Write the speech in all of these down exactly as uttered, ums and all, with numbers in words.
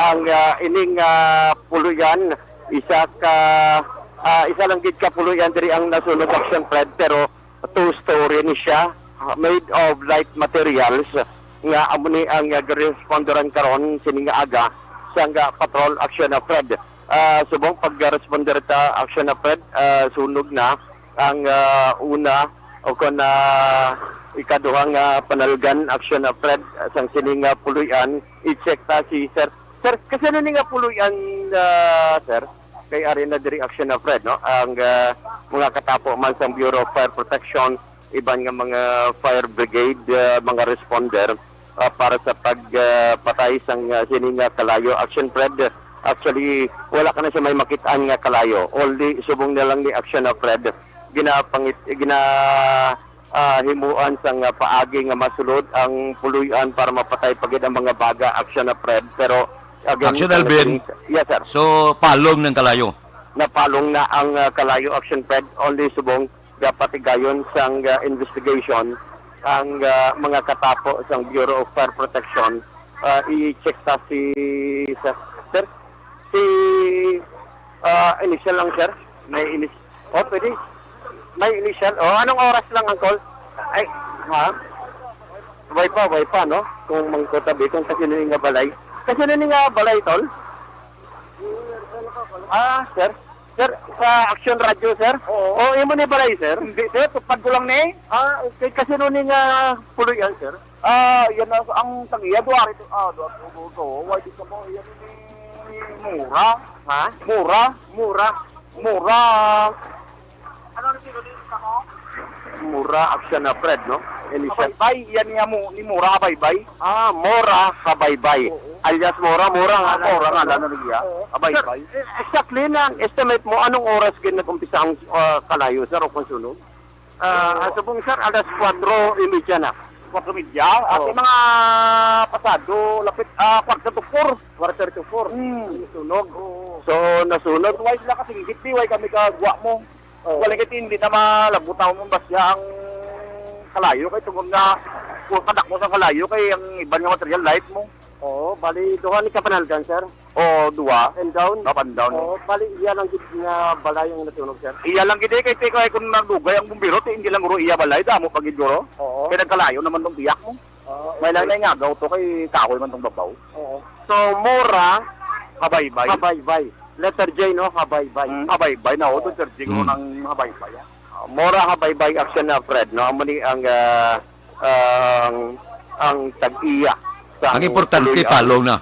Ang, ah, ining, ah, puloy-an, isa ka, ah, isa lang gid ka puloy-an diri ang nasunog, Action Fred, pero two-story ni siya, ah, made of light materials, nga amo ni ang, ah, giresponderan karon sining nga aga sang, ah, patrol, Action Fred. Ah, subong pag-responder ta, Action Fred, ah, sunog na ang, ah, una o kon, ah, ikaduha nga panalgan, Action Fred, sang sining, ah, puloy-an. I-check ta si Sir. Sir, kasano ni nga puloy-an, ah, sir? Kay ari na diri, Action Fred, no? Ang, ah, mga katapo man sang Bureau of Fire Protection, iban nga mga fire brigade, ah, mga responder, ah, para sa pag, ah, patay sang, ah, sini nga kalayo, Action Fred. Actually, wala ka na siya may makit-an nga kalayo. Only subong na lang ni Action Fred, ginapangit-, gina-, ah, himuan sang, ah, paagi nga masulod ang puloy-an para mapatay pa gid ang mga baga, Action Fred. Pero, again, Action Alvin. Yes, sir. So, palong ng kalayo. Napalong na ang, ah, kalayo, Action Fred. Only subong gapatigayon sang, ah, investigation ang, ah, mga katapo sang Bureau of Fire Protection. Ah, i-check ta si, sa, sir, si, ah, initial lang, sir. May inis-, oh, pwede. May initial. Oh, anong oras lang, Uncle? Ay, ha? Way pa, way pa, no? Kung mangkutabi, kung kasino ni nga balay. Kasino ni nga balay, tol? Ah, sir. Sir, sa Action Radio, sir? Oo. Oh, imo ni balay, sir? Hindi, sir. Tupad ko lang ni. Ah, okay. Kasino ni nga puloy-an, sir? Ah, yan ang, ang tag-iya, duwa rito. Ah, duwa, duwa, duwa, duwa. Why di ka mo, yan ni Mura. Ha? Mura. Mura. Mura. Ano ang tiro dito sa mo? Mura, Action Fred, no? Initial. Habaybay, yan niya mo, ni Mura Habaybay. Ah, Mora Habaybay. Oo. Alias Mora, Mora nga, Mora nga, lalo na niya. Oo. Habaybay. Sir, eh, exactly na, estimate mo, anong oras gid nag-umpisa ang, ah, kalayo, sir, o konsunog? Ah, ah, subong, sir, alas kwatro y media na. Kwatro y media? Oo. Ate, mga pasado, lapit, ah, quarter to four. Quarter to four. Hmm. Ang sunog. Oo. So, nasunog. Why sila kasinggit, di? Why kami kagwa mo? Oo. Wala kay hindi na malabot ako mong basya ang kalayo kay tungod nga, kung kadakmo sa kalayo kay ang iban nga material light mo. Oo, bali, duha ni kapanalgan, sir. Oo, duwa. And down? Up and down. Oo, bali, iya lang gid nga balay ang natunog, sir. Iya lang gid, eh, kay, kay, kay kung nagdugay ang bumbiro, ti, hindi lang guro iya balay, damo pa gid guro. Oo. Kay nagkalayo naman tong biyak mo. Oo. May lang na ingagaw to, kay kahoy man tong babaw. Oo. So, Mora, Habaybay. Habaybay. Letter J, no? Habaybay. Mm, Habaybay na, oh, Oo. Letter J, Mm. ng Habaybay, ah. Ah, Mora Habaybay Action na, Fred, no? Amo ni ang, ah, ang, ang tag-iya sa Ang importante, puloy-an. Palong na.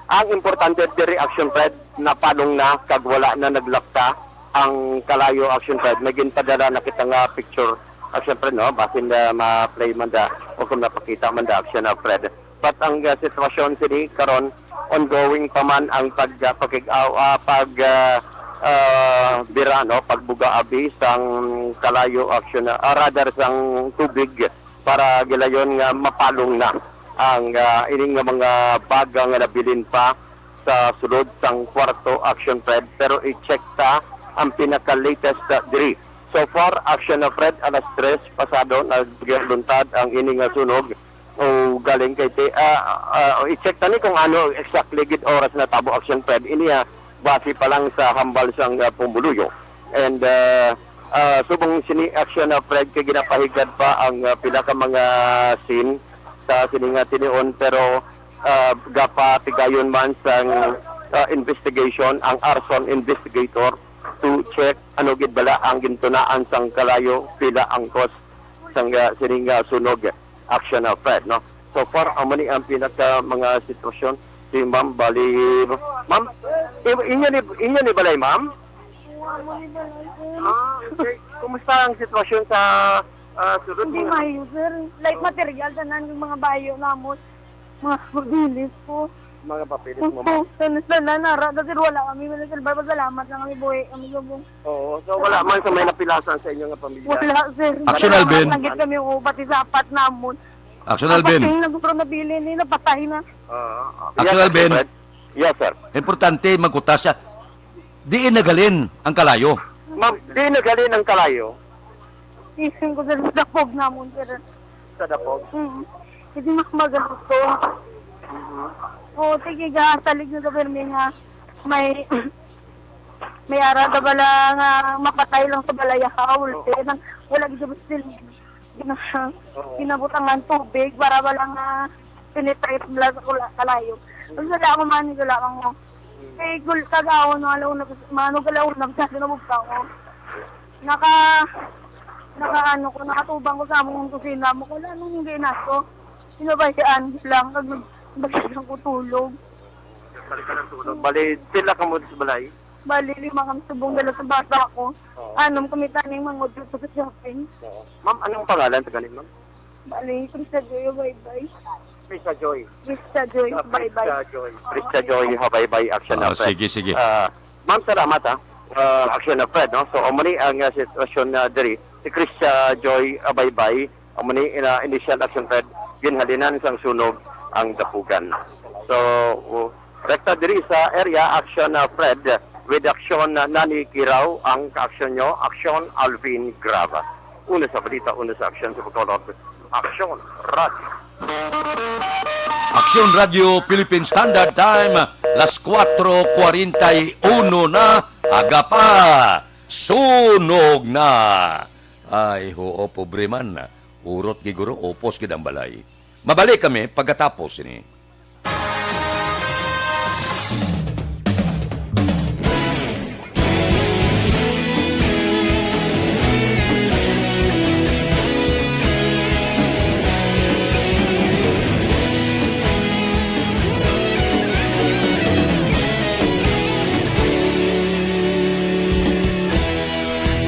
Ang importante diri, Action Fred, napalong na kag wala na naglapta ang kalayo, Action Fred. May ginpadala na kita nga picture, Action Fred, no? Basin na ma-play man da o kung napakita man da, Action Fred. But ang, ah, sitwasyon sini karon, ongoing pa man ang pag, ah, pakig-, ah, ah, pag, ah, ah, bira, no? Pagbuga abi sang kalayo, Action, ah, radar sang tubig para gilayon nga mapalong na ang, ah, ining nga mga baga nga nabilin pa sa sulod sang kwarto, Action Fred. Pero i-check ta ang pinaka-latest, ah, diri. So far, Action na, Fred, alas tres pasado, nagluntad ang ini nga sunog. O galing kay ti-, ah, ah, i-check ta ni kung ano exactly gid oras natabo, Action Fred. Ini, ah, base pa lang sa hambal sang, ah, pumuluyo. And, ah, ah, subong sini, Action na, Fred, kay ginapahigad pa ang, ah, pila ka mga scene sa sini nga tinion, pero, ah, gapatigayon man sang, ah, investigation ang arson investigator to check ano gid bala ang gintunaan sang kalayo, pila ang cause sang, ah, sini nga sunog, Action na, Fred, no? So far, amo ni ang pinaka mga sitwasyon. Si Ma'am, bali, Ma'am, i-, inyo ni, inyo ni balay, Ma'am? Ah, okay. Kumusta ang sitwasyon sa, ah, sulod Hindi mo? Maayo, sir. Light Oh. material, tanan yung mga bayo namon. Mga papeles po. Mga papeles mo, ma'am? Opo, tanan, tanan, nara, sir, wala kami, wala, sir, pasalamat lang kami, buhi kami, subong. Oo, so wala man sa may napilasan sa inyo nga pamilya? Wala, sir. Action, Alvin. Nagit kami, oo, pati sapat namon. Action, Alvin. Ang pating na guro nabilin, eh, napatay na. Ah, ah. Action, Yes, Alvin. Fred. Yes, sir. Importante, magkutas siya. Diin naghalin ang kalayo? Ma'am, diin naghalin ang kalayo? Isang ko sa dapog namon, sir. Sa dapog? Mm. Hindi mas magalit ko. Mhm. O, sige, ga, salig na sa pirmi nga may, may ara ka bala nga mapatay lang sa balay, ha, ulti. Nang wala gid siya gina-, Oo. ginabutangan tubig para wala nga penetrate nila sa kula-, kalayo. Ang sala ko man, wala man mo. Kay gul-, kagaon, mga alauna, mga ano, galauna, masyado na bugtaw ko. Naka, naka, ano ko, nakatubang ko sa among kusina mo. Kung anong hindi na ko, sinabayaan lang, kag nag-, nagsigang ko tulog. Balik ka ng tulog. Bali, pila ka mo sa balay? Bali, lima kami subong dala sa bata ko. Oo. Anom kami taning mangod sa shopping. Oo. Ma'am, anong pangalan sa ganin, ma'am? Bali, Krista Joy, bye-bye. Krista Joy. Krista Joy, Ah, bye-bye. Krista Joy. Krista Joy, ha, bye-bye, Action Ah, Effect. sige, sige. Ah, ma'am, salamat, ha. Ah, Action Effect, no? So, amo ni ang, ah, sitwasyon na diri. Si Krista Joy, ah, bye-bye. Amo ni, ina-, initial action, Fred, ginhalinan sang sunog ang dapugan. So, uh, rekta diri sa area, action, uh, Fred, with action, uh, Nani Kiraw, ang kaaksyon nyo, action, Alvin Grava. Una sa balita, una sa aksyon sa Bacolod, Aksyon Radyo. Aksyon Radyo Philippine Standard Time, las cuatro cuarenta y uno na, aga pa, sunog na. Ay, huo, pobre man. Urot gid guro, upos gid ang balay. Mabalik kami pagkatapos sini.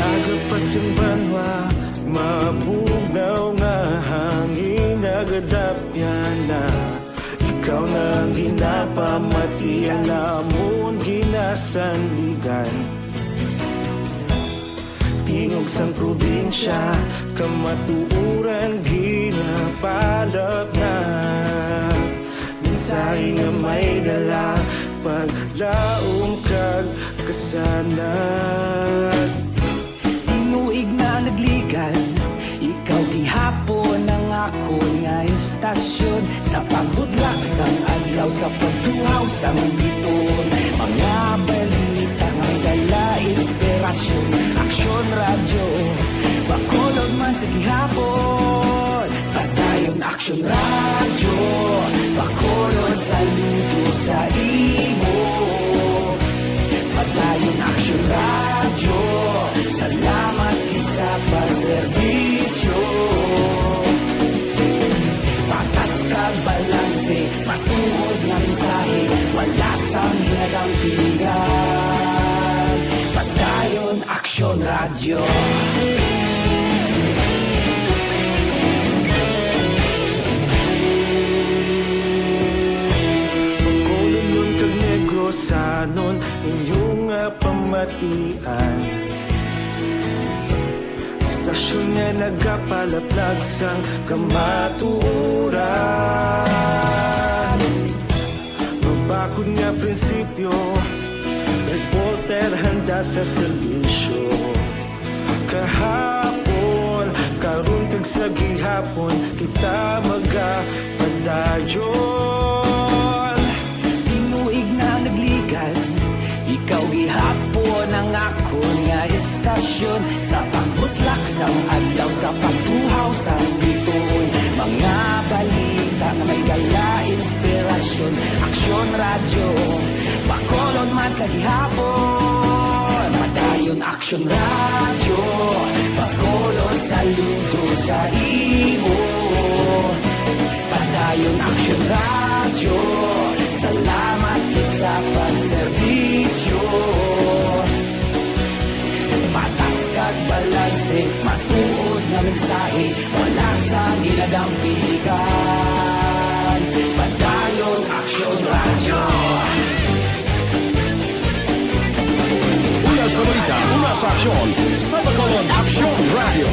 Aga pa sing banwa, mabugnaw nga hangin nagadapyan na. Ikaw na ang ginapamatian namon ginasandigan. Tingog sang probinsya, kamatuoran ginapalapnag. Mensahe nga may dala, paglaom kag kasanag. Tinuig na nagligan, ikaw gihapon ang akon nga istasyon. Sa pagbutlak sang adlaw, sa pagtuhaw sang bituon, mga balita nga may dala inspirasyon. Aksyon Radyo, Bacolod man sa gihapon. Padayon Aksyon Radyo, Bacolod, saludo sa imo. Padayon Aksyon Radyo, salamat gid sa pagserbisyo. Patas kag balanse, matuod nga mensahe, wala sang ginadampigan. Padayon Aksyon Radyo. Bacolodnon kag Negrosanon, inyo nga pamatian. Istasyon nga nagapalaplag sang kamatuoran. Mabakod nga prinsipyo, reporter handa sa serbisyo. Kahapon, karon, kag sa gihapon, kita magapadayon. Tinuig na nagligan, ikaw gihapon ang akon nga istasyon. Sa pagbutlak sang adlaw, sa pagtuhaw sang bituon, mga balita nga may dala inspirasyon. Aksyon Radyo, Bacolod man sa gihapon. Padayon Aksyon Radyo, Bacolod, saludo sa imo. Padayon Aksyon Radyo, salamat gid sa pagserbisyo. Patas kag balanse, matuod nga mensahe, wala sang ginadampigan. Padayon Aksyon Radyo. Una sa balita, una sa aksyon, sa Bacolod Aksyon Radyo.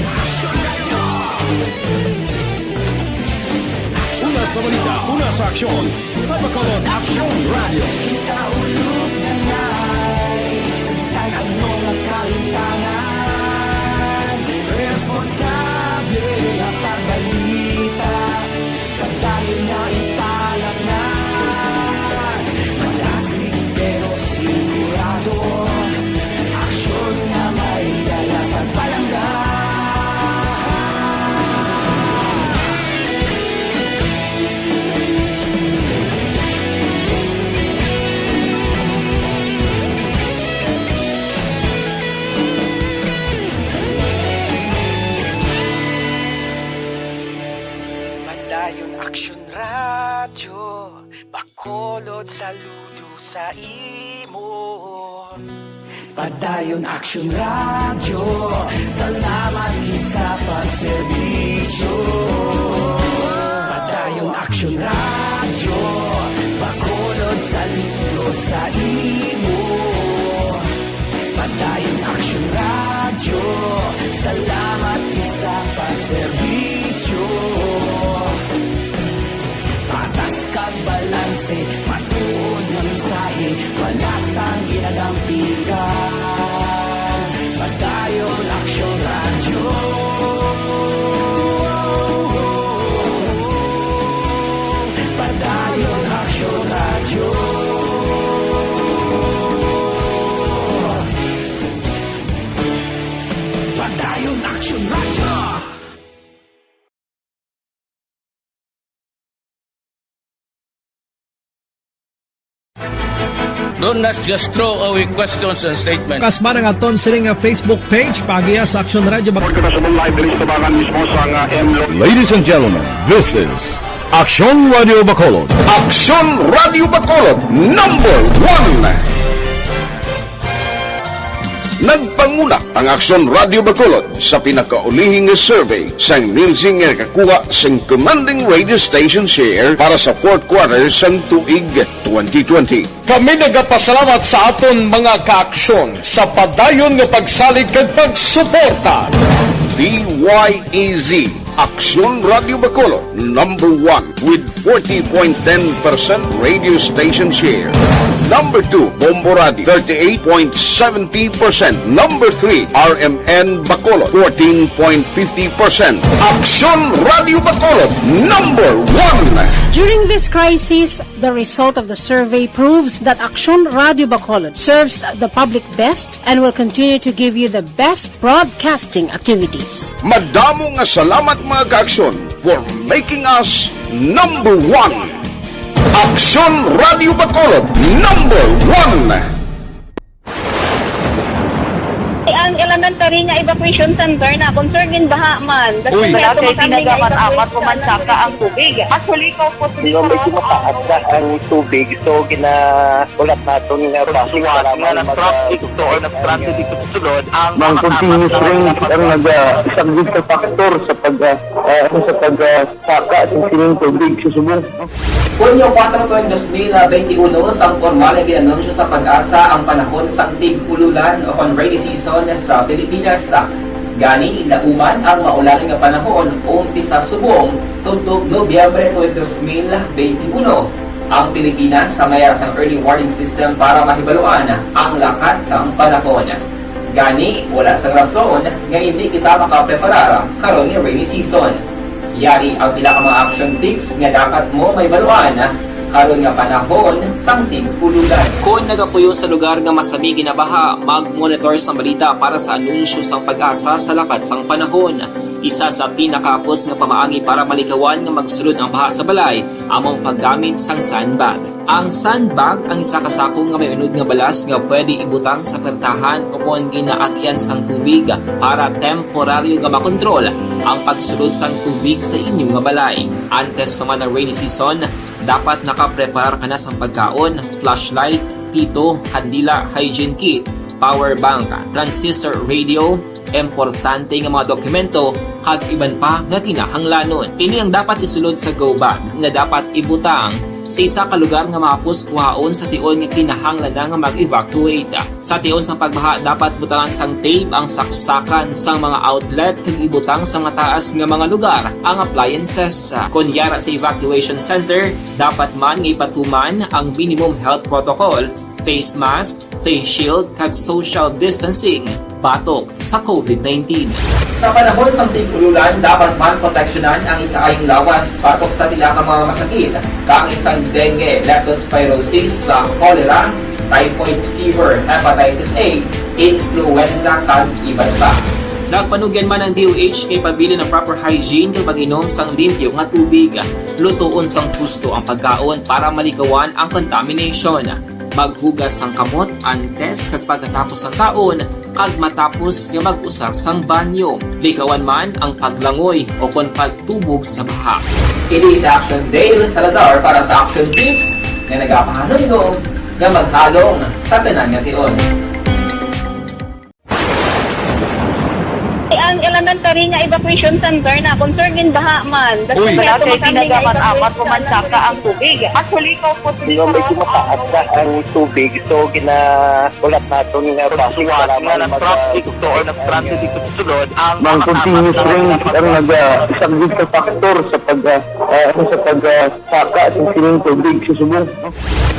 Una sa balita, una sa aksyon, sa Bacolod Aksyon Radyo. Kita ulog na ngay, sa bisan ano nga kahintangan, responsable nga pagbalita. Padayon nga ipalapnag, Saludo sa imo. Padayon Aksyon Radyo, salamat gid sa pagserbisyo. Padayon Aksyon Radyo, Bacolod, saludo sa imo. Padayon Aksyon Radyo, salamat gid sa pagserbisyo. Patas kag balanse, matuod nga mensahe, wala sang ginadampigan. Padayon Aksyon Radyo. Padayon Aksyon Radyo. Padayon Aksyon Radyo. Don't not just throw away questions and statements. Kasma nga aton sini nga Facebook page, paagiha sa Aksyon Radyo Bac- Report ko na sa mga live diri sa Tabangan mismo sa nga M Lo- Ladies and gentlemen, this is Aksyon Radio Bacolod. Aksyon Radio Bacolod, number one. Nagpanguna ang Aksyon Radio Bacolod sa pinakaulihi nga survey sang Nielsen nga nakakuha sing commanding radio station share para sa fourth quarter sang tuig twenty twenty. Kami nagapasalamat sa aton mga kaaksyon sa padayon nga pagsalig kag pagsuporta. D Y E Z, Aksyon Radio Bacolod, number one with forty point ten percent radio station share. Number two, Bombo Radio, thirty-eight point seventy percent. Number three, R M N Bacolod, fourteen point fifty percent. Aksyon Radio Bacolod, number one. During this crisis, the result of the survey proves that Aksyon Radio Bacolod serves the public best and will continue to give you the best broadcasting activities. Madamo nga salamat, mga kaaksyon, for making us number one. Aksyon Radio Bacolod, number one. Ang elementary nga evacuation center na concern gin baha man. Uy. Wala kay tinaga man amat ko man saka ang tubig. Actually, ko po. Di ba, medyo mataas na ang tubig, so ginaulat naton nga basi nga para nga mag- nag-traffic to or nag-traffic dito sa sulod, ang mga continuous rain ang nag-, ah, isang good factor sa pag, ah, ah, sa pag, ah, saka sa sining tubig sa subong. Hunyo kuwatro tuig dos mil benti uno, sang pormal nga gin-anunsyo sa PAGASA ang panahon sang tig-ululan o kon rainy season sa Pilipinas. Gani, nauman ang maulan nga panahon umpisa subong tubtob Nobyembre tuig dos mil benti uno. Ang Pilipinas may ara sang early warning system para mahibaluan ang lakat sang panahon. Gani, wala sang rason nga indi kita makapreparar karon nga rainy season. Yari ang pila ka mga action tips nga dapat mo mahibaluan karon nga panahon sang tig-ululan. Kon nagapuyo sa lugar nga masami ginabaha, mag-monitor sang balita para sa anunsyo sang PAGASA sa lakat sang panahon. Isa sa pinakahapos nga pamaagi para malikawan nga magsulod ang baha sa balay amo ang paggamit sang sandbag. Ang sandbag ang isa ka sako nga may unod nga balas nga pwede ibutang sa pertahan o kon ginaagian sang tubig para temporaryo nga makontrol ang pagsulod sang tubig sa inyo nga balay. Antes pa man ang rainy season, dapat nakapreparar ka na sang pagkaon, flashlight, pito, kandila, hygiene kit, power bank, transistor radio, importante nga mga dokumento, kag iban pa nga kinahanglanon. Ini ang dapat isulod sa go bag nga dapat ibutang sa isa ka lugar nga mahapos kuhaon sa tion nga kinahanglan na nga mag-evacuate. Sa tion sang pagbaha, dapat butangan sang tape ang saksakan sang mga outlet kag ibutang sa mataas nga mga lugar ang appliances. Kon yara sa evacuation center, dapat man nga ipatuman ang minimum health protocol, face mask, face shield, kag social distancing batok sa COVID nineteen. Sa panahon sang tig-ululan, dapat man proteksyonan ang ikaayong lawas batok sa pila ka mga masakit, kaangay sang dengue, leptospirosis, sa cholera, typhoid fever, hepatitis A, influenza, kag iban pa. Nagpanugyan man ang D O H nga ipabilin ang proper hygiene kag pag-inom sang limpyo nga tubig. Lutoon sang husto ang pagkaon para malikawan ang contamination. Maghugas sang kamot antes kag pagkatapos sang kaon, kag matapos nga mag-usar sang banyo. Likawan man ang paglangoy o kon pagtubog sa baha. Ini si Action Dale Salazar para sa Action Tips. nga nagapahanumdom nga maghalong sa tanan nga tion. Ang elementary nga evacuation center na concern in baha man. Uy. Wala kay ginagaman amat ko man saka ang tubig. Actually, ikaw po, Hindi, medyo mataas na ang tubig. So, ginahulat naton nga basi nga para lang mag-, traffic to or nag-traffic dito sa sulod. Ang mga continuous rain ang nag-, ah, isang big factor sa pag, ah, ah, sa pag, ah, saka sa sining tubig sa subong.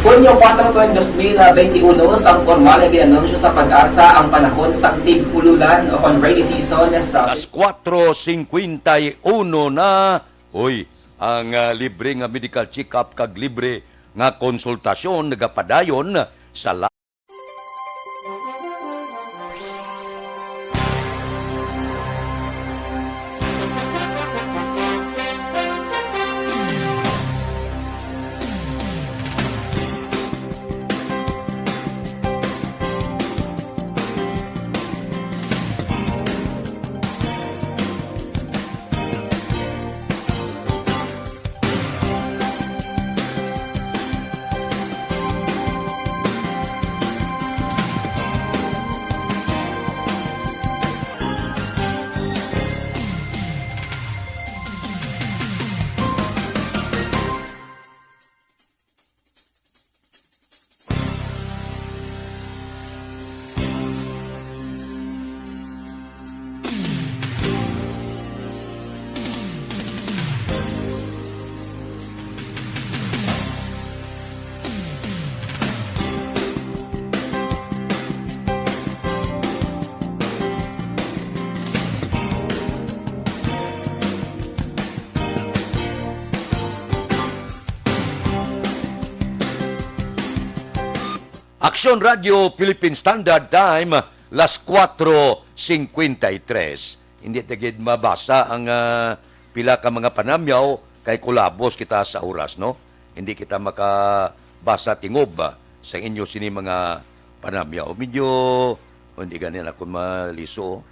Hunyo kuwatro, twenty, dos mil benti uno, sang pormal nga gin-anunsyo sa PAGASA ang panahon sang tig-ululan o kon rainy season sa Las kuwatro singkwenta y uno na. Uy, ang, ah, libre nga medical check-up kag libre nga konsultasyon nagapadayon sa la- Aksyon Radio Philippine Standard Time, las kuwatro singkwenta y tres. Hindi ta gid mabasa ang, ah, pila ka mga panamyaw kay kulabos kita sa oras, no? Hindi kita makabasa tingob, ah, sa inyo sini mga panamyaw. Medyo hindi gani na akon maliso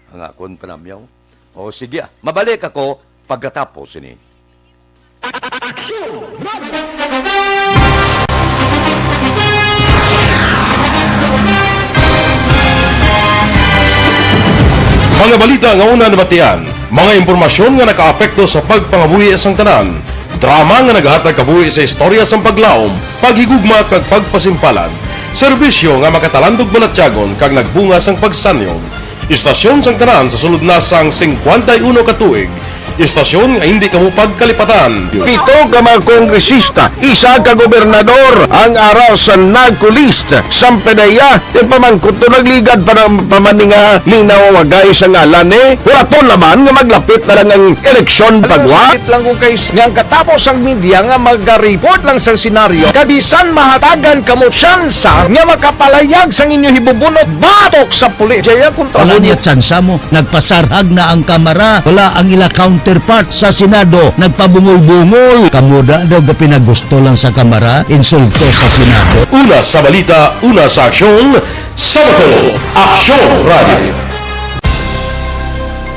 ang akon panamyaw. O sige, ah, mabalik ako pagkatapos sini. Mga balita nga una nabatian, mga impormasyon nga nakaapekto sa pagpangabuhi sang tanan, drama nga nagahatag kabuhi sa istorya sang paglaom, paghigugma kag pagpasimpalan, serbisyo nga makatalandog balatyagon kag nagbunga sang pagsanyog. Istasyon sang tanan sa sulod na sang singkwenta y uno ka tuig. Istasyon nga hindi kamo pagkalipatan. Pito ka mga kongresista, isa ka gobernador ang ara sa NAGCO list. Sang PDEA, ipamangkot to, nagligad pa ng pamaninga, linaw wagay sa ngalan ni. Hulaton naman nga maglapit na lang ang eleksyon, pagwa. Sakit lang ko kay s-, nga ang katapos ang media nga maga-report lang sa senaryo, kabisan mahatagan kamo tsansa nga makapalayag sang inyo hibubunot batok sa pulis. Jaya kontra Wala mo. Niya tsansa mo. Nagpasarhag na ang Kamara. Wala ang ila counterpart sa Senado. Nagpabungol-bungol. Kamo da daw gapinagusto lang sa Kamara. Insulto sa Senado. Una sa balita, una sa aksyon, sa Bato, Aksyon Radio.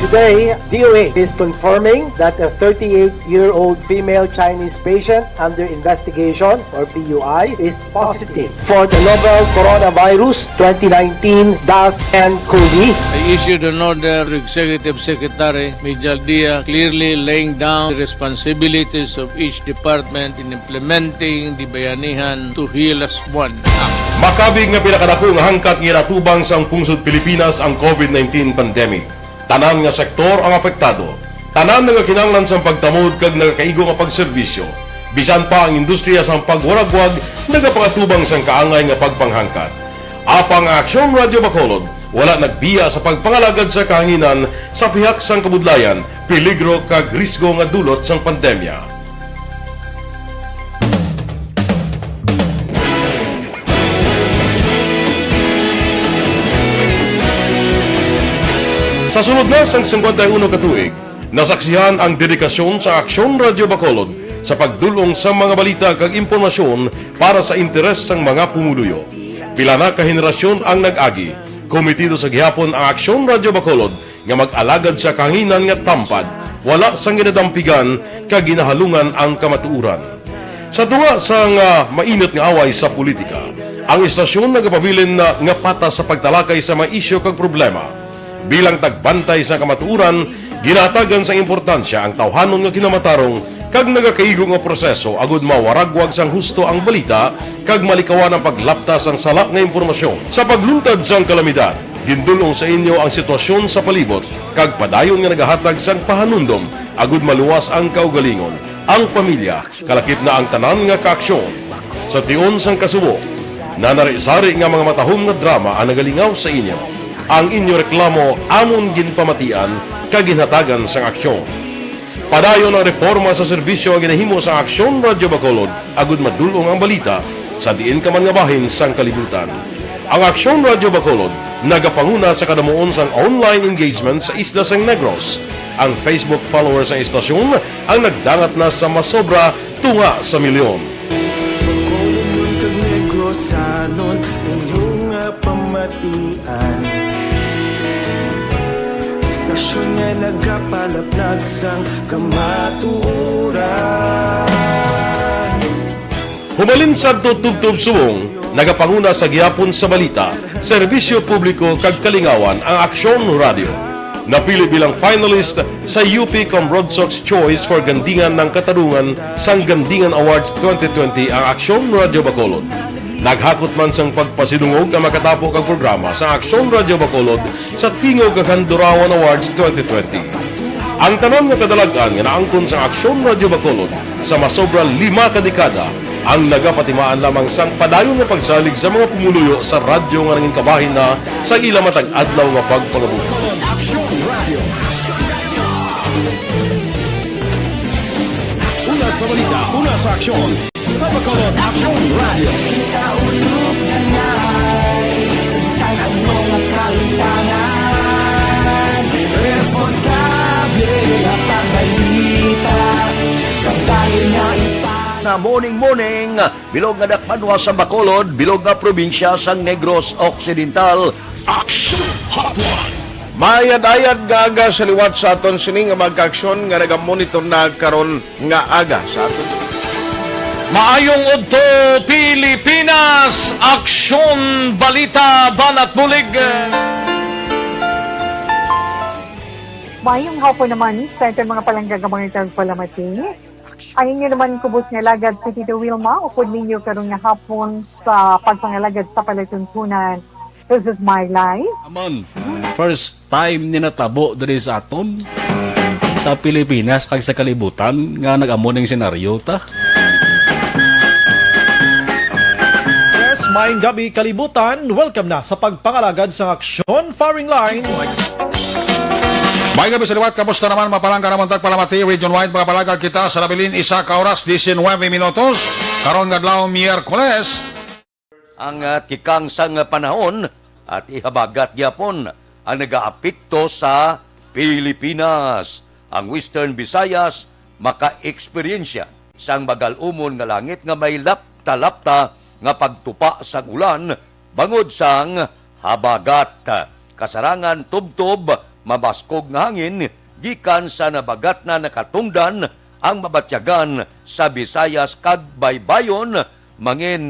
Today, D O A is confirming that a thirty-eight-year-old female Chinese patient under investigation, or P U I, is positive for the novel coronavirus twenty nineteen dash N cov. I issued an order to Executive Secretary Mijal Dia, clearly laying down the responsibilities of each department in implementing the Bayanihan to Heal As One Act. Makabig nga pinakadako nga hangkat nga ginatubang sang pungsod Pilipinas ang covid nineteen pandemic. Tanan nga sektor ang apektado. Tanan nagakinahanglan sang pagtamod kag nagakaigo nga pagserbisyo. Bisan pa ang industriya sang pagwaragwag nagapangatubang sang kaangay nga pagpanghangkat. Apang ang Aksyon Radyo Bacolod wala nagbiya sa pagpangalagad sa kahanginan sa pihak sang kabudlayan, peligro kag risgo nga dulot sang pandemya. Sa sulod na sang singkwenta y uno ka tuig, nasaksihan ang dedikasyon sa Aksyon Radyo Bacolod sa pagdul-ong sa mga balita kag impormasyon para sa interes sang mga pumuluyo. Pila na ka henerasyon ang nag-agi, komitido sa gihapon ang Aksyon Radyo Bacolod nga mag-alagad sa kahanginan nga tampad, wala sang ginadampigan kag ginahalungan ang kamatuoran. Sa tunga sang, ah, mainit nga away sa politika, ang istasyon nagapabilin na nga patas sa pagtalakay sa mga isyu kag problema. Bilang tagbantay sa kamatuoran, ginahatagan sang importansya ang tawhanon nga kinamatarong kag nagakaigo nga proseso agud mawaragwag sang husto ang balita kag malikawan ang paglapta sang sala nga impormasyon. Sa pagluntad sang kalamidad, gindul-ong sa inyo ang sitwasyon sa palibot kag padayon nga nagahatag sang pahanumdom agud maluwas ang kaugalingon, ang pamilya, kalakip na ang tanan nga kaaksyon. Sa tion sang kasubo, nanari-sari nga mga matahom nga drama ang nagalingaw sa inyo. Ang inyo reklamo amon ginpamatian kag ginhatagan sang aksyon. Padayon ang reporma sa serbisyo nga ginahimo sang Aksyon Radyo Bacolod agud madul-ong ang balita sa diin ka man nga bahin sang kalibutan. Ang Aksyon Radyo Bacolod nagapanguna sa kadamuon sang online engagement sa isla sang Negros. Ang Facebook followers sang istasyon ang nagdangat na sa masobra tunga sa milyon. Bacolod kag Negrosanon, inyo nga pamatian. Istasyon nga nagapalaplag sang kamatuoran. Humalin sadto tubtob subong, nagapanguna sa gihapon sa balita, serbisyo publiko kag kalingawan ang Aksyon Radyo. Napili bilang finalist sa U P Comrodsox Choice for Gandingan ng Katarungan sang Gandingan Awards twenty twenty ang Aksyon Radyo Bacolod. Naghakot man sang pagpasidungog ang makatapo kag programa sa Aksyon Radyo Bacolod sa Tingog kag Handurawan Awards twenty twenty. Ang tanan nga kadalag-an nga naangkon sa Aksyon Radyo Bacolod sa masobra lima ka dekada ang nagapatimaan lamang sang padayon nga pagsalig sa mga pumuluyo sa radyo nga nangin kabahin na sa ila matag adlaw nga pagpangabuhi. Una sa balita, una sa aksyon, sa Bacolod Action Radio. Kita ulog na nga, sa bisan ano nga kalimtangan, responsable nga pagbalita, kabahin nga ipa- Na morning, morning, bilog nga dakbanwa sa Bacolod, bilog nga probinsya sang Negros Occidental. Action Hotline. Maayad-ayad nga aga sa liwat sa aton sini nga mga kaaksyon nga nagamonitor na karon nga aga sa aton. Maayong udto, Pilipinas! Aksyon, balita, banat bulig. Maayong hapon naman sa aton mga palangga nga mga tagpalamati. Ang inyo naman kubos nga alagad si Tito Wilma, upod ninyo karon nga hapon sa pagpangalagad sa palatuntunan. This is my life. Amon, first time ni natabo diri sa aton, sa Pilipinas kag sa kalibutan nga nag-amo ning senaryo ta. Yes, maayong gabi, kalibutan. Welcome na sa pagpangalagad sang aksyon, firing line. Maayong gabi sa liwat. Kamusta naman, mga palangga namon tagpalamati? Region wide, mga palangga, kita sa nabilin isa ka oras, diecinuebe minutos. Karon nga adlaw, Miyerkules. Ang, ah, tikang sang panahon at ihabagat gyapon ang nagaapekto sa Pilipinas. Ang Western Visayas makaeksperyensya sang magal-umon nga langit nga may lapta-lapta nga pagtupa sang ulan bangod sang habagat. Kasarangan tubtob mabaskog nga hangin gikan sa nabagat na nakatundan ang mabatyagan sa Visayas kag baybayon, mangin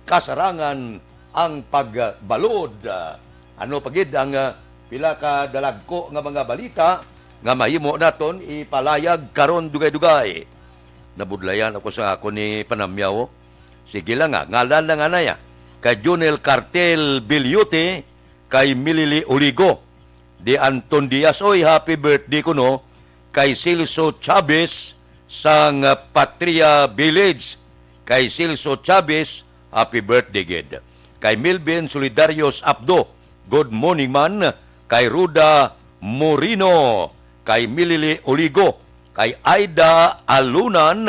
kasarangan ang pagbalod. Ano pa gid ang, ah, pila ka dalagko nga mga balita nga mahimo naton ipalayag karon dugay-dugay? Nabudlayan ako sa akon ni panamyaw. Sige lang, ah, ngalan lang anay, ah. Kay Junel Cartel Biliute, kay Milili Oligo. Di Anton Diaz, oy, happy birthday kuno. Kay Celso Chavez sang, ah, Patria Village. Kay Celso Chavez, happy birthday gid. Kay Milvin Solidarios Abdo, good morning man. Kay Ruda Morino, kay Milili Oligo, kay Aida Alunan,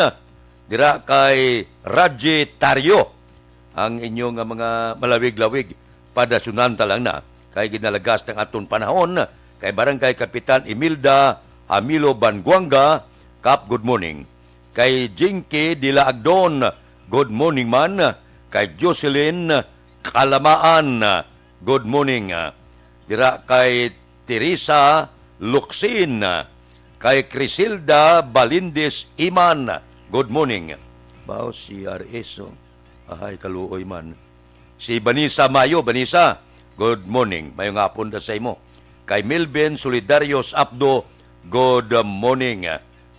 dira kay Raji Tario. Ang inyo nga mga malawig-lawig, padasunan ta lang na, kay ginalagas ng aton panahon, kay Barangay Kapitan Imelda Hamilo Banguanga, Kap, good morning. Kay Jinky Dila Agdon, good morning man. Kay Jocelyn Kalamaan, good morning. Dira kay Teresa Locsin, kay Crisilda Balindis Iman, good morning. Wow, C R S, oh. Ahay, kaluoy man. Si Vanessa Mayo, Vanessa, good morning. Mayong hapon da sa imo. Kay Melvin Solidarios Abdo, good morning.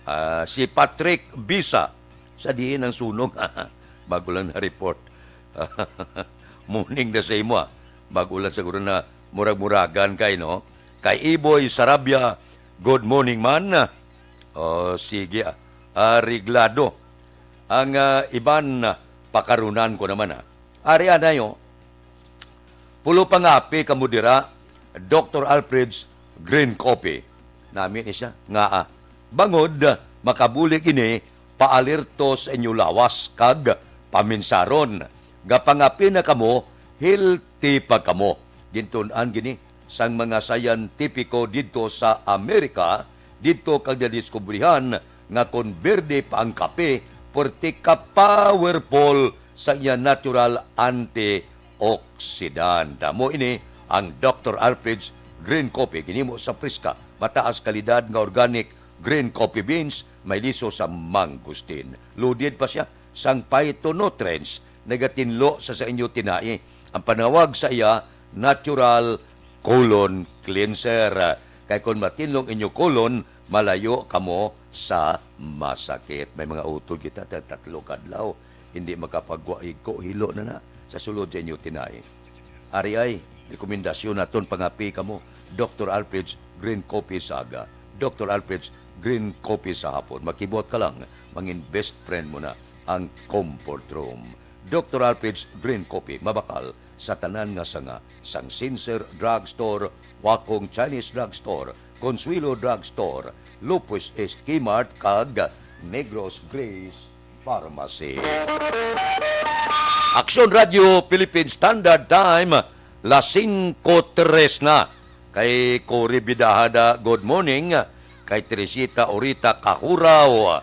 Ah, si Patrick Bisa, sa diin ang sunog? Bago lang na-report. Morning da sa imo, ah. Bago lang siguro na murag-muragan kay, no? Kay Iboy Sarabia, good morning man. Oh, sige, ah. Areglado ang, ah, iban, ah, pakarunan ko naman, ah. Ari anayo, pulo pangapi kamo dira, Doctor Alfred's Green Coffee. Nami ni siya, nga, ah, bangod, ah, makabulig ini paalerto sa inyo lawas kag paminsaron. Gapangapi na kamo, healthy pa kamo. Gintun-an gini sang mga siyentipiko didto sa Amerika, didto kag nadiskubrihan nga kon berde pa ang kape, puwerte ka powerful sa iya natural antioxidant. Amo ini ang Doctor Alfred's Green Coffee, ginhimo sa priska, mataas kalidad nga organic green coffee beans, may liso sa mangosteen. Loaded pa siya sang phytonutrients, nagatinlo sa, sa inyo tinai. Ang panawag sa iya, natural colon cleanser. Kay kon matinlong inyo colon, malayo kamo sa masakit. May mga utod kita, tag tatlo ka adlaw, hindi makapagwa igko, hilo na na sa sulod sa inyo tinai. Ari ay rekomendasyon naton, pangapi kamo, Doctor Alfred's Green Coffee sa aga, Doctor Alfred's Green Coffee sa hapon. Makibot ka lang, mangin best friend mo na ang comfort room. Doctor Alfred's Green Coffee, mabakal sa tanan nga sanga, sang Sincere Drugstore, Wakong Chinese Drugstore, Consuelo Drugstore, Lopez East Kmart, kag Negros Grace Pharmacy. Aksyon Radio Philippine Standard Time, las singko tres na. Kay Cory Bidahada, good morning. Kay Teresita Orita Kahuraw,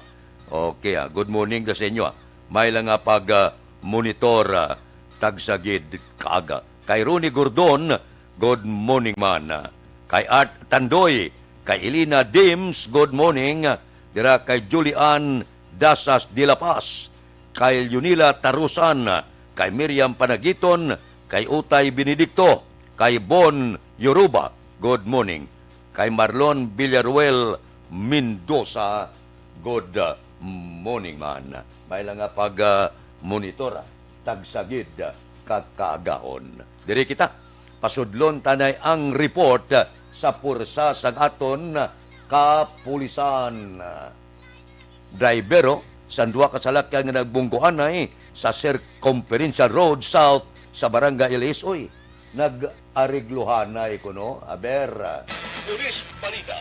okay, ah, good morning da sa inyo, ah. May lang nga pag, ah, monitor, ah, tagsagid kaaga. Kay Ronnie Gordon, good morning man. Kay Art Tandoy, kay Elena Dims, good morning. Dira kay Julian Dasas de la Paz, kay Leonila Tarusan, kay Miriam Panagiton, kay Utay Benedicto, kay Bon Yoruba, good morning. Kay Marlon Villaruel Mendoza, good morning man. May lang nga pag, ah, monitor, ah, tagsagid, ah, ka kaagahon. Diri kita, pasudlon tanay ang report, ah, sa pwersa sang aton, ah, kapulisan. Driver, oh, sang duha ka salakyan nga nagbunggoanay sa Circumferential Road South sa Barangay Ilis, oy, nag-areglohanay kuno. Aber, Police Balita.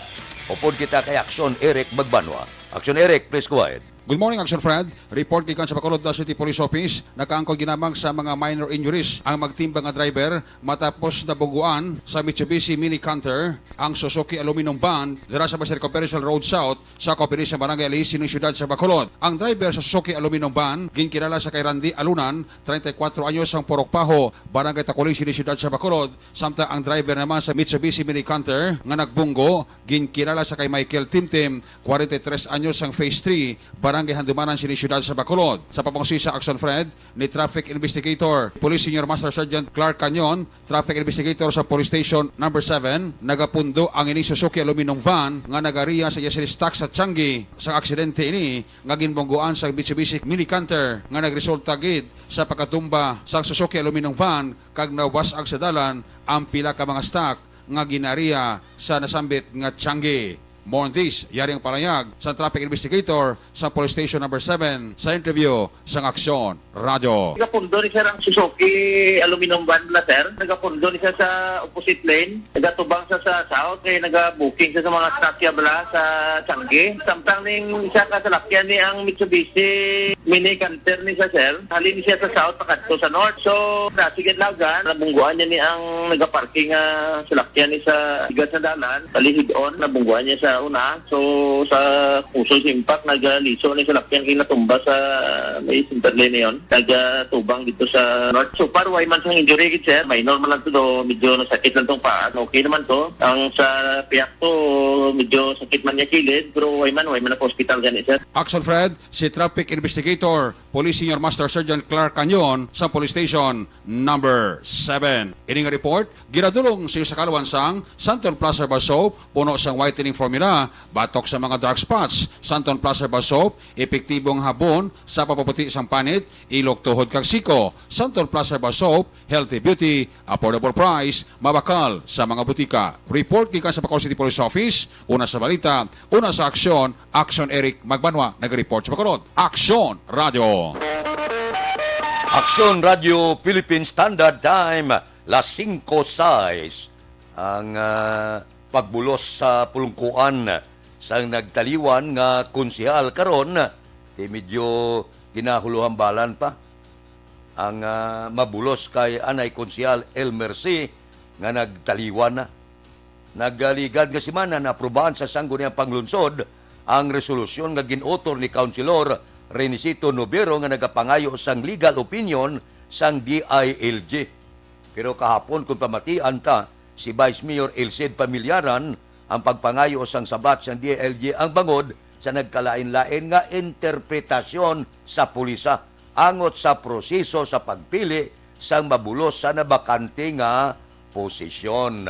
Upod kita kay Aksyon Eric Magbanwa. Aksyon Eric, please go ahead. Good morning, Action Fred. Report gikan sa Bacolod City Police Office. Nakaangkon ginamang sa mga minor injuries ang magtimba nga driver matapos nabungguan sa Mitsubishi Mini Canter ang Suzuki aluminum van dira sa Circumferential Road South sa Copilis sa Barangay Alisi ng siyudad sa Bacolod. Ang driver sa Suzuki aluminum van ginkilala sa kay Randy Alunan, treinta y cuatro anyos, ang Purok Paho, Barangay Taculing, siyudad sa Bacolod, samtang ang driver naman sa Mitsubishi Mini Canter nga nagbunggo ginkilala sa kay Michael Timtim, kwarenta y tres anyos, sang Phase three, Barangay Handumanan, sini siyudad sa Bacolod. Sa pamangusisa, Action Fred, ni Traffic Investigator Police Senior Master Sergeant Clark Canyon, Traffic Investigator sa Police Station Number seven, nagapundo ang ini Suzuki aluminum van nga nagariya sa iya sini stock sa Tiangge. Sa aksidente ini nga ginbungguan sa Mitsubishi Mini Canter nga nagresulta gid sa pagkatumba sang Suzuki aluminum van kag nawasag sa dalan ang pila ka mga stock nga ginariya sa nasambit nga Tiangge. More on this, yari ang palayag sa traffic investigator sa Police Station Number seven sa interview sang Aksyon Radyo. Nagapundo ni sir ang Suzuki aluminum van na, sir. Nagapundo ni siya sa opposite lane. Nagatubang sa, sa south, kay nagabuking siya sa mga stock ya bala sa Tiangge. Samtang ning isa ka salakyan ni ang Mitsubishi Mini Canter ni sa, sir. Halin siya sa south, pakadto sa north. So, sa sige lagan, nabungguan niya ni ang nagaparking nga salakyan ni sa sigat sa dalan. Palihid on, nabungguan niya sa una. So, sa kusog sa impact, nagaliso ni salakyan kay natumba sa may center lane yon. Nagatubang dito sa north. So far, way man sang injury gid, sir. Minor man lang to, do, medyo nasakit lang tong paa. Okay naman to. Ang sa piyak to, medyo sakit man niya kilid, pero way man, way man ako hospital gani, sir. Action Fred, si Traffic Investigator Police Senior Master Sergeant Clark Canyon sa Police Station Number seven. Ini nga report ginadulong sa iyo sa kaluwan sang Santon Plus Herbal Soap, puno sang whitening formula, batok sa mga dark spots. Santon Plus Herbal Soap, epektibo nga habon sa papaputi sang panit, ilok, tuhod, kag siko. Santon Plus Herbal Soap, healthy beauty, affordable price, mabakal sa mga butika. Report gikan sa Bacolod City Police Office, una sa balita, una sa aksyon, Aksyon Eric Magbanwa nag-report sa Bacolod. Aksyon Radyo. Aksyon Radyo Philippine Standard Time, las singko sais. Ang, ah, pagbulos sa pulungkuan sang nagtaliwan nga konsehal karon, di medyo ginahuluhambalan pa ang, ah, mabulos kay anay Konsehal Elmer C nga nagtaliwan na. Nagaligad nga semana, naaprubahan sa Sangguniang Panglungsod ang resolusyon nga gin-author ni Councilor Renisito Nobero nga nagapangayo sang legal opinion sang D I L G. Pero kahapon, kung pamatian ta, si Vice Mayor Elcid Pamillaran ang pagpangayo sang sabat sang D I L G ang bangod sa nagkalain-lain nga interpretasyon sa pulisa angot sa proseso sa pagpili sang mabulos sa nabakante nga posisyon.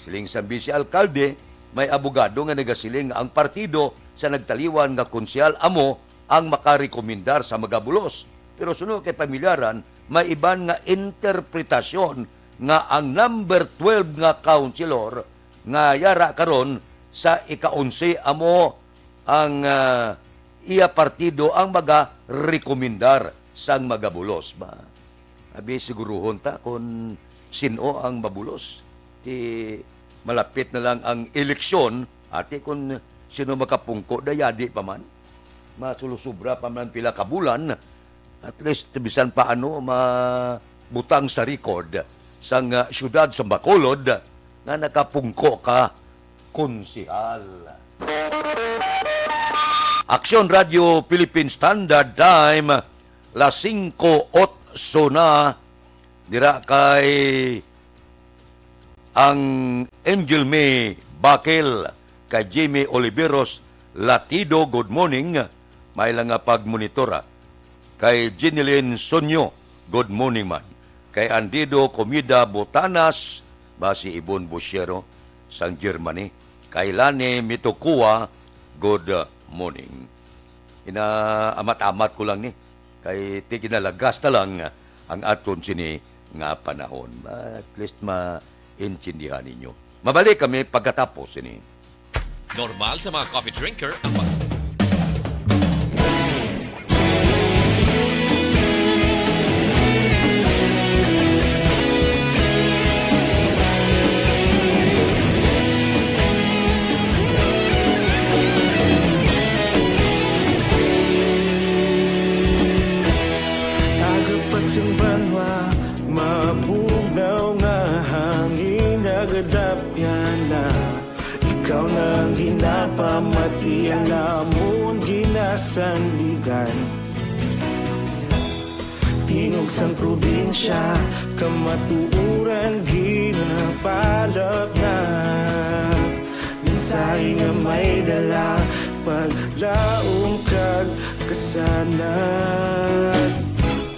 Siling sang Vice Alkalde, may abogado nga nagasiling nga ang partido sa nagtaliwan nga konsehal amo ang makarekomendar sa magabulos. Pero suno kay Pamillaran, may iban nga interpretasyon nga ang number twelve nga councilor nga yara karon sa ika-onse amo ang, ah, iya partido ang magarekomendar sang magabulos ba. Abi, siguruhon ta kon sin-o ang mabulos. Ti malapit na lang ang eleksyon, ati kon sino makapungko, dayadi pa man. Masulusubra pa man pila ka bulan, at least bisan pa ano mabutang sa record sang, ah, siyudad sa Bacolod nga nakapungko ka konsehal. Aksyon Radyo Philippine Standard Time, las singko otso na. Dira kay ang Angel May Bakil, kay Jimmy Oliveros Latido, good morning. May lang nga pagmonitora. Kay Jeneline Sonyo, good morning man. Kay Andido Comida Botanas, ba si Ibon Busyero sang Germany. Kay Lani Mitokua, good morning. Ina-amat-amat ko lang ni. Kay ti ginalagas na lang ang aton sini nga panahon. At least maintindihan ninyo. Mabalik kami pagkatapos sini. Normal sa mga coffee drinker ang pag- Aga pa sang banwa, mabugnaw nga hangin nagadapyan na. Ikaw na ang ginapamati, ang amon ginasandigan. Tingog sang probinsya, kamatuoran ginapalapnap. Mensahe nga may dala, paglaom kag kasanag.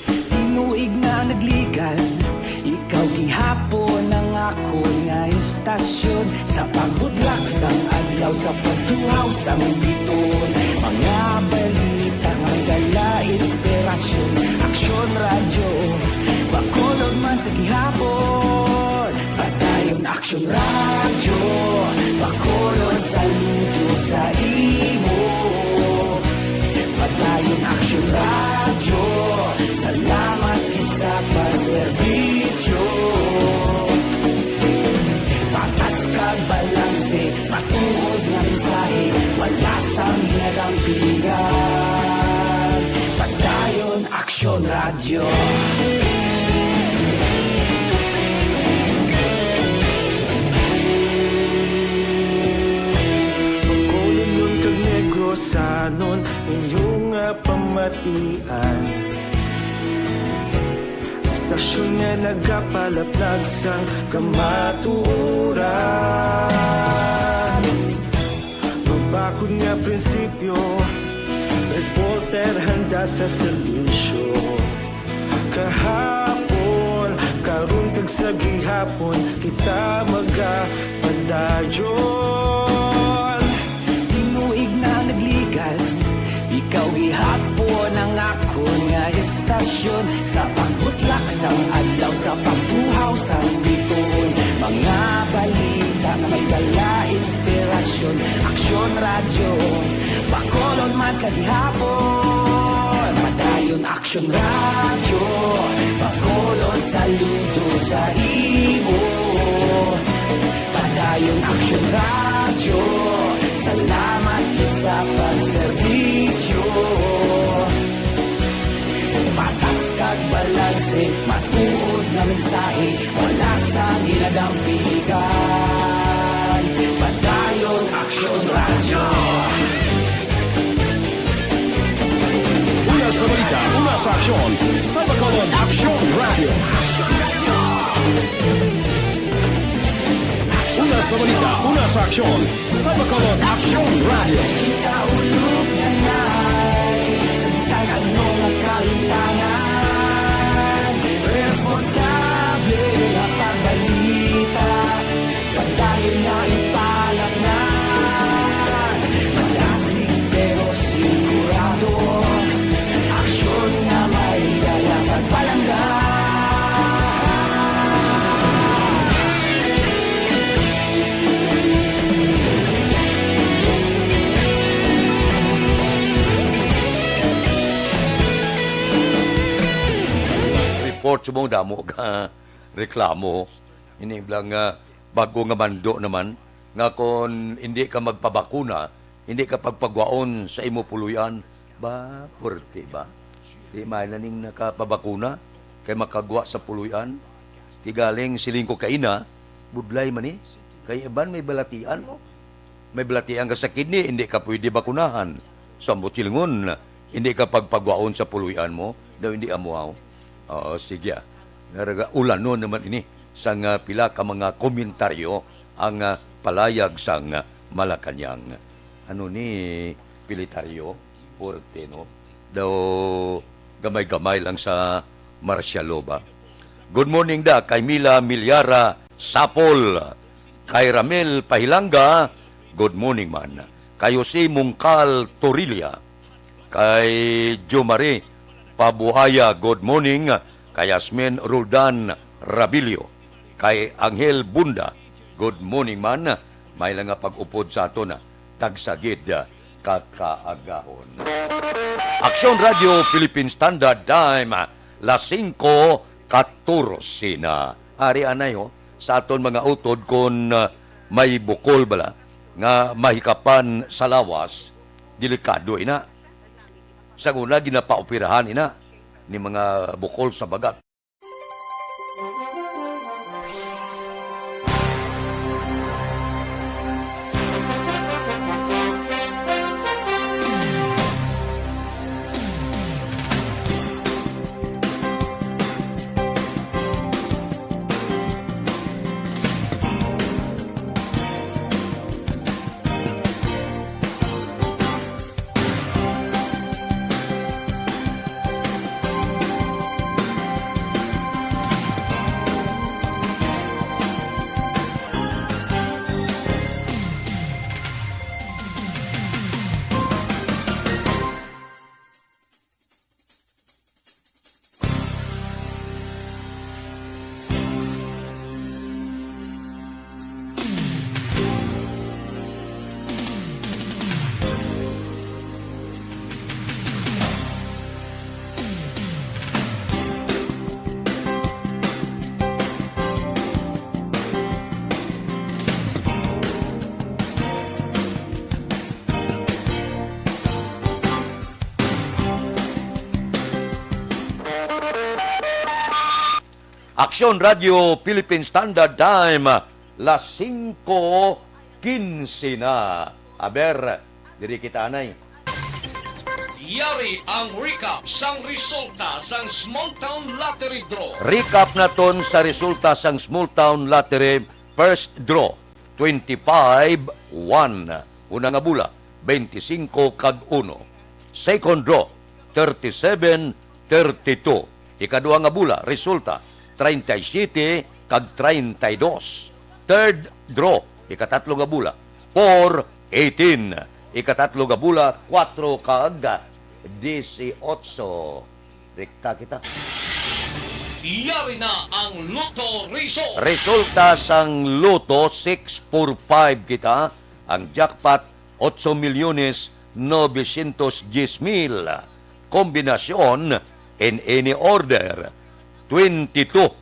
Tinuig na nagligan, ikaw gihapon ang akon nga istasyon. Sa pagbudlak sang adlaw, sa pagtuhaw sang biton, mga balita nga dala inspirasyon. Aksyon Radyo, Bacolod man sa gihapon. Padayon Aksyon Radyo, Bacolod, saludo sa imo. Padayon Aksyon Radyo, salamat gid sa pagserbisyo. Patas kag balanse, matuod nga mensahe, wala sang ginadampigan. Padayon Aksyon Radyo. Bacolodnon kag Negrosanon, inyo nga pamatian. Istasyon nga nagapalaplag sang kamatuoran. Mabakod nga prinsipyo, report Ter handa sa serbisyo. Kahapon, karon kag sa gihapon, kita magapadayon. Tinuig na nagligal, ikaw gihapon ang akon nga estasyon. Sa pagbutlak sang adlaw, sa pagtuhaw sang bituon, mga balita nga may dala inspirasyon. Aksyon Radyo, Bacolod man sa gihapon. Padayon Aksyon Radyo, Bacolod, saludo sa imo. Padayon Aksyon Radyo, salamat gid sa pagserbisyo. Patas kag balanse, matuod nga mensahe, wala sang ginadampigan. Padayon Aksyon Radyo. Una sa balita, una sa aksyon, sa Bacolod Aksyon Radyo. Una sa balita, una sa aksyon, sa Bacolod Aksyon Radyo. Kita ulog na nai, sa bisan ano nga kalimtangan, responsable nga pagbalita, padayon nga ipalaknag. Malasig pero sigurado, aksyon nga may dala pagpalangga. Report subong damo ka reklamo. Ini lang, ah, bago nga mando naman nga kon hindi ka magpabakuna, hindi ka pagpagwaon sa imo puloy-an. Ba, puwerte ba? Di may na ning nakapabakuna kay makagwa sa puloy-an. Ti galing siling ko kaina, budlay man ni. Kay iban may balatian mo. May balatian ka sa kidney, hindi ka pwede bakunahan. Sa Buchilingon, hindi ka pagpagwaon sa puloy-an mo, daw hindi amo aw. Oo, sige, ah. Naraga, ulanon naman ini sang, ah, pila ka mga komentaryo ang, ah, palayag sang, ah, Malacañang. Ano ni, Pilitario? Forte, no? Daw gamay-gamay lang sa Marcialoba. Good morning da kay Mila Milyara Sapol, kay Ramil Pahilanga, good morning man. Kay Jose Mungkal Torilla, kay Jomari Pabuaya, good morning. Kay Yasmin Roldan Rabilio, kay Angel Bunda, good morning man. May lang nga pag-upod sa aton, ah, tagsa gid, ah, ka kaagahon. Aksyon Radyo Philippine Standard Time, ah, las singko katorse na. Ari anay, oh, sa aton mga utod kon, ah, may bukol bala nga mahikapan sa lawas, delikado ina. Sa una, ginapaoperahan ina ni mga bukol sa baga. Aksyon Radyo Philippine Standard Time, las singko kinse na. Aber, diri kita anay. Yari ang recap sang resulta sang Small Town Lottery Draw. Recap naton sa resulta sang Small Town Lottery First Draw, twenty-five one. Una nga bola, twenty-five kag uno. Second draw, thirty-seven, thirty-two. Ikaduha nga bola, resulta, treinta y siete kag treinta y dos. Third draw, ikatatlo nga bola, four eighteen. Ikatatlo nga bola, kuwatro kag dieciocho. Rekta kita. Yari na ang Lotto Result. Resulta sang Lotto, six four five kita. Ang jackpot, ocho milyones novecientos diez mil. Kombinasyon in any order, twenty-two,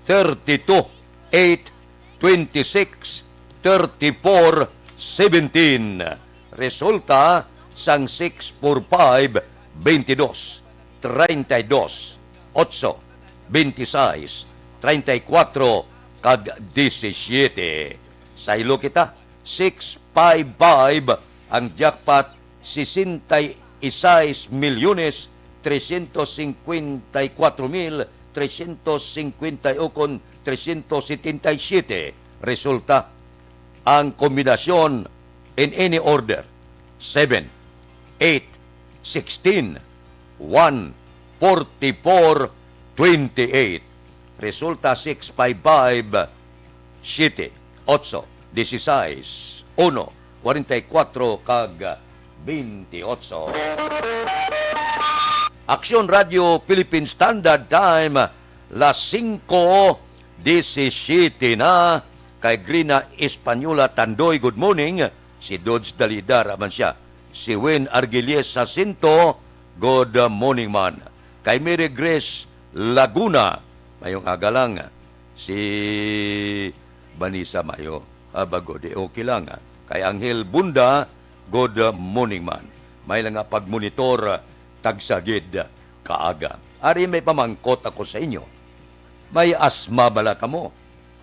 thirty-two, eight, twenty-six, thirty-four, seventeen. Resulta sang six four five, twenty-two, treinta y dos, ocho, veintiséis, treinta y cuatro, kag diecisiete. Saylo kita, six five five ang jackpot, sesenta y seis milyones trescientos cincuenta y cuatro mil trescientos cincuenta y uno, trescientos setenta y siete. Resulta, ang kombinasyon in any order, seven, eight, sixteen, one, forty-four, twenty-eight. Resulta, six five five, siete, ocho, dieciséis, uno, kwarenta y kuwatro, kag bentiocho. Aksyon Radio Philippine Standard Time, las singko disisiete na. Kay Grina Española Tandoy, good morning. Si Dodge Dalida ra man siya. Si Win Argiles Jacinto, good morning man. Kay Mary Grace Laguna, mayong aga lang. Si Vanessa Mayo, ah, bago di okay lang. Kay Angel Bunda, good morning man. May lang nga pagmonitor, tagsagid kaaga. Ari, may pamangkot ako sa inyo. May asma bala kamo?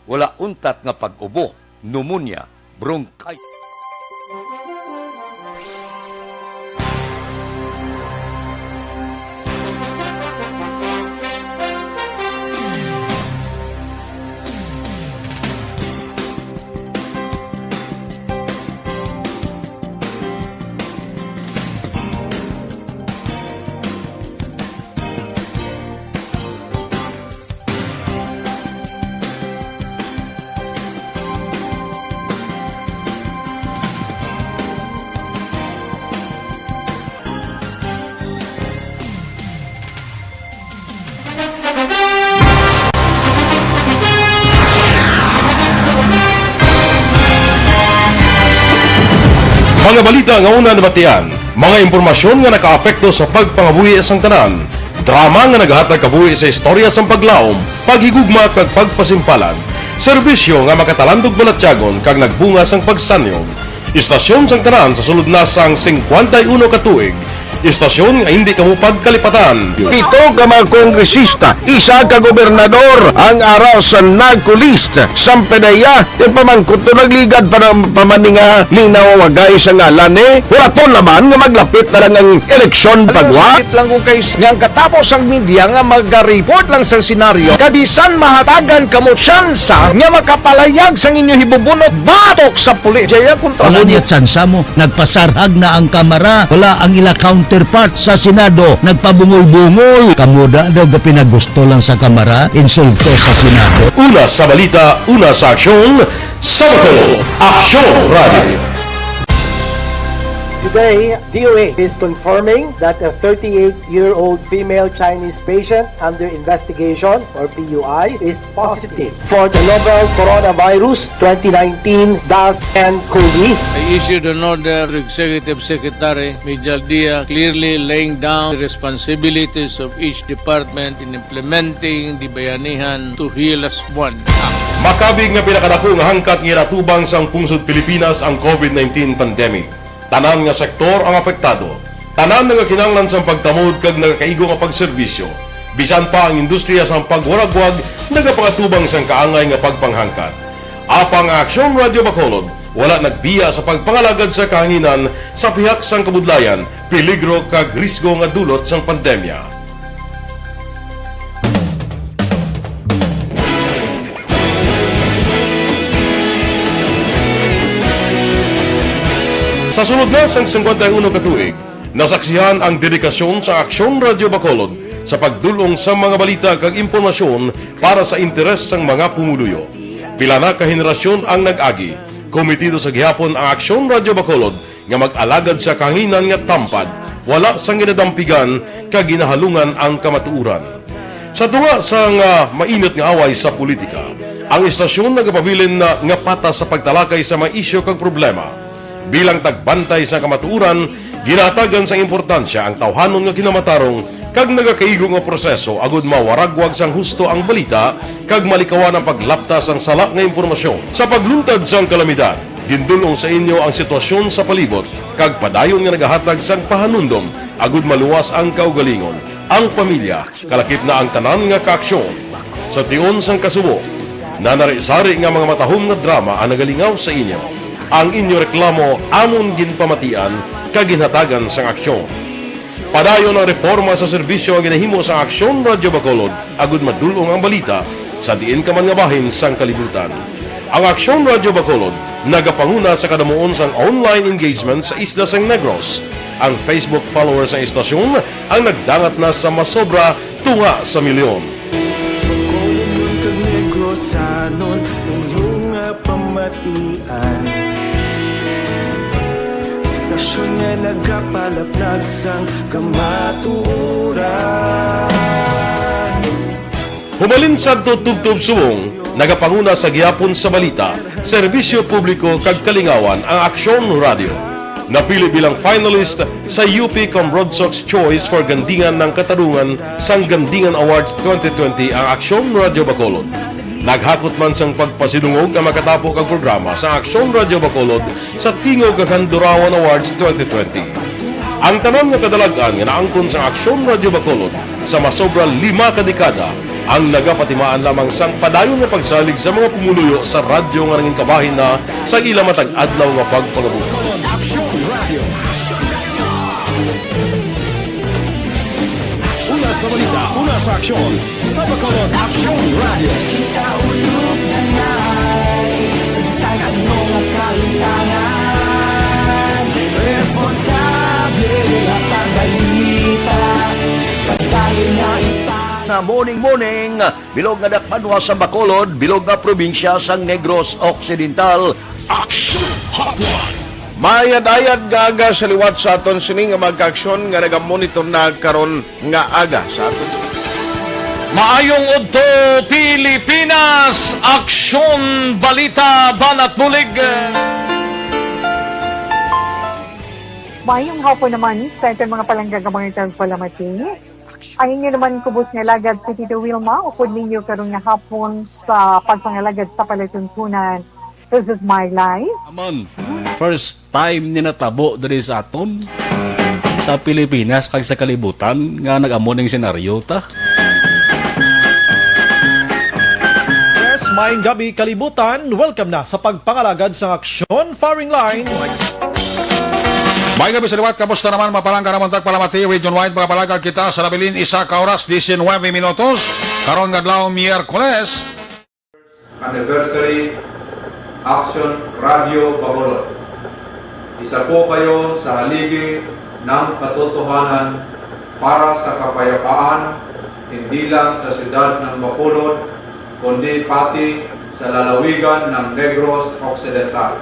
Wala untat nga pag-ubo, pneumonia, bronchitis. Mga balita nga una nabatian, mga impormasyon nga nakaapekto sa pagpangabuhi sang tanan, drama nga nagahatag kabuhi sa istorya sang paglaom, paghigugma kag pagpasimpalan, serbisyo nga makatalandog balatyagon kag nagbunga sang pagsanyog. Istasyon sang tanan sa sulod na sang singkwenta y uno ka tuig. Istasyon nga hindi kamo pagkalipatan. Pito ka mga kongresista, isa ka gobernador, ang ara sa NAGCO list. Sampanaya, ti pamangkot to nagligad pa na, pa man ni nga linawagay sa ngalan ni. Wala to laban nga maglapit na lang ang eleksyon pagwa. Sakit lang kung kay nga ang katapos ang media nga maga-report lang sa senaryo, kabisan mahatagan kamo tsansa nga makapalayag sang inyo hibubunot batok sa pulis. Jaya kontra Wala mo. Niya tsansa mo. Nagpasarhag na ang Kamara. Wala ang ila counterpart sa Senado. Nagpabungol-bungol. Kamo da daw gapinagusto lang sa Kamara, insulto sa Senado. Una sa balita, una sa aksyon, sa Bacolod, Aksyon Radio. Today, D O A is confirming that a thirty-eight-year-old female Chinese patient under investigation, or P U I, is positive for the novel coronavirus twenty nineteen dash nine COVID. I issued an order to Executive Secretary Mijal Dia, clearly laying down the responsibilities of each department in implementing the Bayanihan to Heal as One Act. Makabig nga pinakadako nga hangkat nga ginatubang sang pungsod Pilipinas ang COVID nineteen pandemic. Tanan nga sektor ang apektado. Tanan nga kinahanglan sang pagtamod kag nagakaigo nga pagserbisyo. Bisan pa ang industriya sang pagwaragwag nagapangatubang sang kaangay nga pagpanghangkat. Apang ang Aksyon Radio Bacolod wala nagbiya sa pagpangalagad sa kahanginan sa pihak sang kabudlayan, peligro kag risgo nga dulot sang pandemya. Sa sulod na sang singkwenta y uno ka tuig, Nasaksihan ang dedikasyon sa Aksyon Radyo Bacolod sa pagdul-ong sa mga balita kag impormasyon para sa interes sang mga pumuluyo. Pila na ka henerasyon ang nag-agi. Komitido sa gihapon ang Aksyon Radyo Bacolod nga mag-alagad sa kahanginan nga tampad, wala sang ginadampigan kag ginahalungan ang kamatuoran. Sa tunga sang, ah, mainit nga away sa politika, ang istasyon nagapabilin na nga patas sa pagtalakay sa mga isyu kag problema. Bilang tagbantay sa kamatuoran, ginahatagan sang importansya ang tawhanon nga kinamatarong kag nagakaigo nga proseso agud mawaragwag sang husto ang balita kag malikawan ang paglapta sang sala nga impormasyon. Sa pagluntad sang kalamidad, gindul-ong sa inyo ang sitwasyon sa palibot kag padayon nga nagahatag sang pahanumdom agud maluwas ang kaugalingon, ang pamilya, kalakip na ang tanan nga kaaksyon. Sa tion sang kasubo, nanari-sari nga mga matahom nga drama ang nagalingaw sa inyo. Ang inyo reklamo amon ginpamatian kag ginhatagan sang aksyon. Padayon ang reporma sa serbisyo nga ginahimo sang Aksyon Radyo Bacolod agud madul-ong ang balita sa diin ka man nga bahin sang kalibutan. Ang Aksyon Radyo Bacolod nagapanguna sa kadamuon sang online engagement sa isla sang Negros. Ang Facebook followers sang istasyon ang nagdangat na sa masobra tunga sa milyon. Bacolodnon kag Negrosanon, inyo nga pamatian. Istasyon nga nagapalaplag sang kamatuoran. Humalin sadto tubtob subong, nagapanguna sa gihapon sa balita, serbisyo publiko kag kalingawan ang Aksyon Radyo. Napili bilang finalist sa U P Comrodsocs Choice for Gandingan ng Katarungan sang Gandingan Awards twenty twenty ang Aksyon Radyo Bacolod. Naghakot man sang pagpasidungog nga makatapo kag programa sa Aksyon Radyo Bacolod sa Tingog kag Handurawan Awards twenty twenty. Ang tanan nga kadalag-an nga naangkon sang Aksyon Radyo Bacolod sa masobra lima ka dekada ang nagapatimaan lamang sang padayon nga pagsalig sa mga pumuluyo sa radyo nga nangin kabahin na sa ila matag adlaw nga pagpangabuhi. Aksyon Radio. Una sa balita, una sa aksyon, sa Bacolod Aksyon Radio. Kita ulog na ngay, sa bisan ano nga kalindangan. Responsable at ang balita, pagkain na ita. Na morning, morning, bilog nga dakbanwa sa Bacolod, bilog nga probinsya sang Negros Occidental. Action Hotline. Maayad-ayad nga aga sa liwat sa aton sini nga mga kaaksyon nga nagamonitor na karon nga aga sa aton. Maayong udto, Pilipinas! Aksyon, balita, banat bulig. Maayong hapon naman sa aton mga palangga nga mga tagpalamati. Ang inyo naman kubos nga alagad si Tito Wilma, upod ninyo karon nga hapon sa pagpangalagad sa palatuntunan. This is my life. Amon, first time ni natabo diri sa aton, sa Pilipinas kag sa kalibutan nga nag-amo ning senaryo ta. Yes, maayong gabi, kalibutan. Welcome na sa pagpangalagad sang aksyon, firing line. Maayong gabi sa liwat. Kamusta naman, mga palangga namon tagpalamati, region wide, mga palangga kita sa nabilin, isa ka oras, diecinuebe minutos. Karon nga adlaw, Miyerkules. Anniversary Action Radio Bacolod. Isa po kayo sa haligi ng katotohanan para sa kapayapaan, hindi lang sa siyudad ng Bacolod, kundi pati sa lalawigan ng Negros Occidental.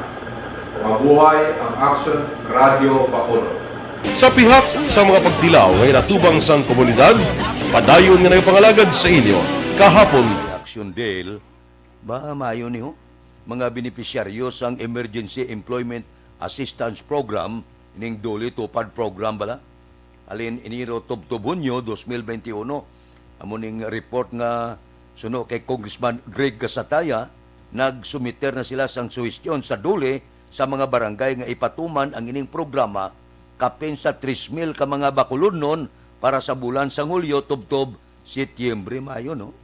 Mabuhay ang Action Radio Bacolod. Sa pihak sa mga pagtilaw nga ginatubang sang komunidad, padayon nga nagapangalagad sa inyo kahapon. Action Dale, ba maayo ni ho? Mga benepisyaryo sang Emergency Employment Assistance Program, ning DOLE TUPAD program bala. Halin Enero tubtob Hunyo dos mil benti uno. Amo ning report nga suno kay Congressman Greg Gasataya, nagsumiter na sila sang suhestyon sa DOLE sa mga barangay nga ipatuman ang ining programa kapin sa tres mil ka mga Bacolodnon para sa bulan sang Hulyo tubtob Setyembre, Mayo, no?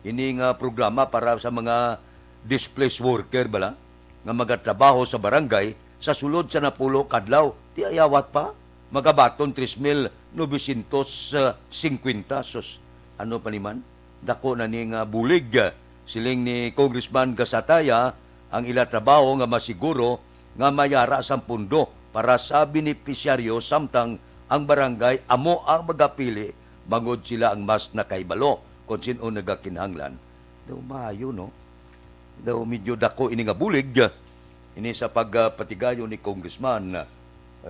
Ini nga programa para sa mga displaced worker bala nga magatrabaho sa barangay sa sulod sa napulo ka adlaw. Ti ayawat pa, magabaton tres mil novecientos singkwenta. Sus, ano pa ni man? Dako na ni nga bulig. Siling ni Congressman Gasataya, ang ila trabaho nga masiguro nga mayara sang pondo para sa benepisyaryo samtang ang barangay amo ang magapili, bangod sila ang mas nakahibalo kon sin-o nagakinahanglan. Daw maayo, no? Daw medyo dako ini nga bulig, ini sa pagpatigayon ni Congressman, uh,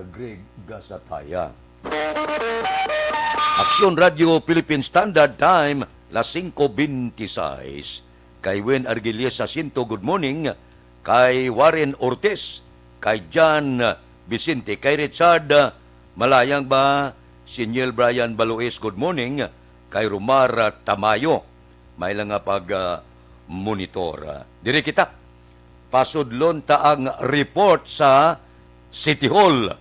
Greg Gasataya. Aksyon Radio Philippine Standard Time, las singko bente sais. Kay Wen Argilles Jacinto, good morning. Kay Warren Ortiz, kay John Vicente, kay Richard, uh, Malayang ba, si Neil Brian Balois, good morning. Kay Romar, uh, Tamayo, may lang nga pag, uh, monitor. Uh, diri kita. Pasudlon ta ang report sa City Hall.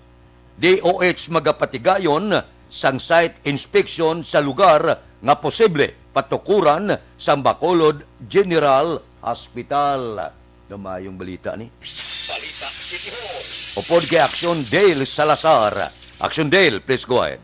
D O H magapatigayon sang site inspection sa lugar nga posible patukuran sang Bacolod General Hospital. Daw maayong balita ni. Balita City Hall. Upod kay Action Dale Salazar. Action Dale, please go ahead.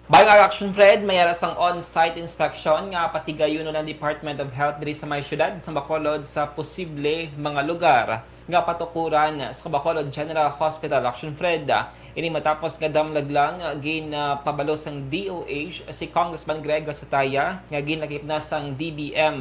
Bang ang Action Fred, may ara sang on-site inspection nga patigayon ng Department of Health diri sa may siyudad sa Bacolod sa posible mga lugar nga patukuran sa Bacolod General Hospital. Action Fred, ini matapos nga damlag lang ginapabalo sang D O H si Congressman Greg Gasataya nga ginlakip na sang D B M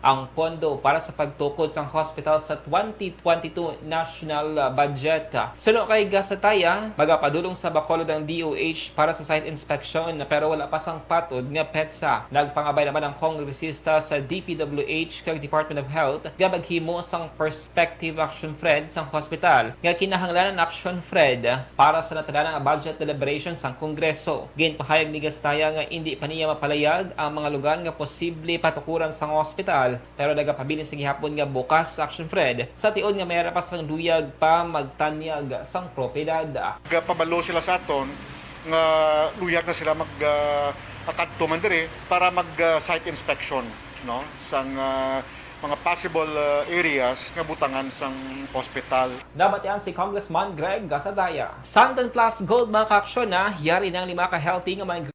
ang pondo para sa pagtukod sang hospital sa twenty twenty-two national budget. Suno kay Gasataya, magapadulong sa Bacolod ang D O H para sa site inspection, pero wala pa sang patod nga petsa. Nagpangabay naman ang kongresista sa D P W H kag Department of Health nga maghimo sang prospective action Fred sang hospital nga kinahanglan ang action Fred para sa natalana nga budget deliberation sang Kongreso. Ginpahayag ni Gasataya nga indi pa niya mapalayag ang mga lugar nga posible patukuran sang hospital, pero nagapabilin sa gihapon nga bukas sa Action Fred sa tion nga may pa sang luyag pa magtanyag sang propiedad. Gapabalo sila sa aton nga luyag na sila mag, ah, akadto man diri para mag, ah, site inspection, no, sang, ah, mga possible, ah, areas nga butangan sang hospital. Nabatian si Congressman Greg Gasataya. Santon Plus Gold, mga kaaksyon, na yari ng lima ka healthy nga mga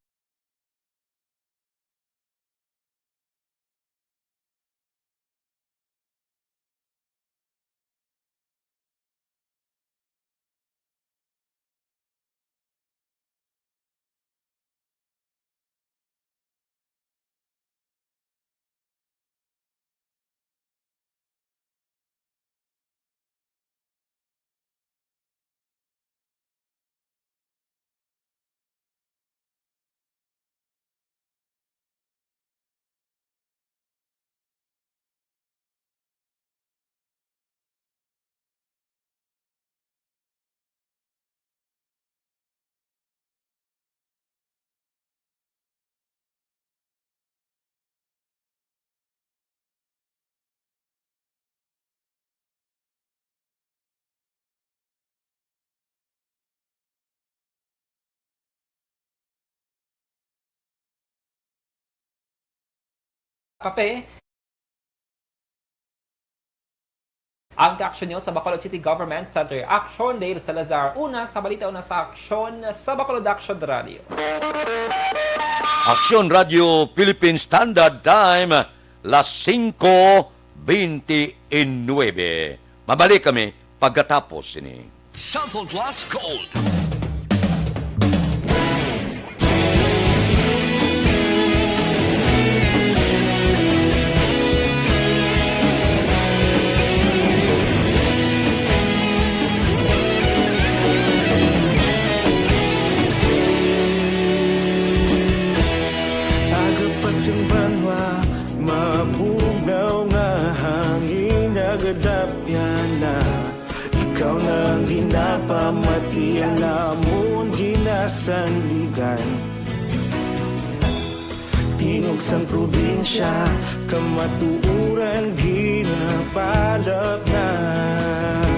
Kape. Ang Action News sa Bacolod City Government Center. Action, Dale Salazar. Una sa balita, una sa aksyon sa Bacolod Action Radio. Action Radio Philippine Standard Time, las singko bente y nuebe. Mabalik kami pagkatapos sini. Santon Plus Gold. Aga pa sing banwa, mabugnaw nga hangin nagadapyan na. Ikaw na ang ginapamati, ang amon ginasandigan. Tingog sang probinsya, kamatuoran ginapalapnag.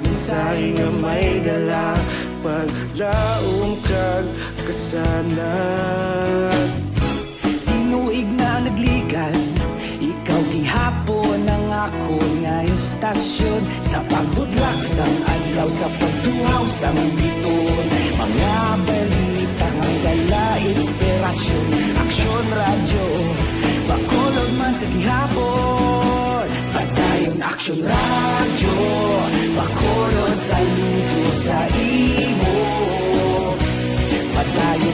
Mensahe nga may dala, paglaom kag kasanag. Tinuig na nagligan, ikaw gihapon ang akon nga istasyon. Sa pagbudlak sang adlaw, sa pagtuhaw sang biton, mga balita nga dala inspirasyon. Aksyon Radyo, Bacolod man sa gihapon. Padayon Aksyon Radyo, Bacolod, saludo sa imo. Padayon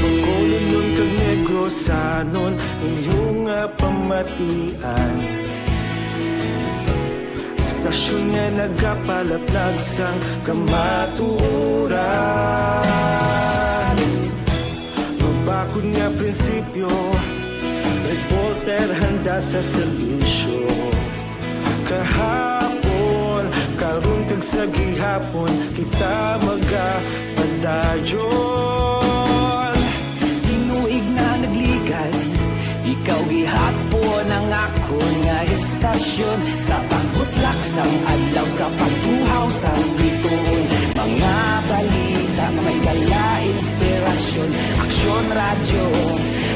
Bacolodnon kag Negrosanon, inyo nga pamatian. Istasyon nga nagapalaplag sang kamatuoran. Mabakod nga prinsipyo, reporter handa sa serbisyo. Kahapon, karon kag sa gihapon, kita magapadayon. Tinuig na nagligad, ikaw gihapon ang akon nga istasyon. Sa pagbutlak sang adlaw, sa pagtuhaw sang bituon, mga balita nga may dala inspirasyon. Aksyon Radyo,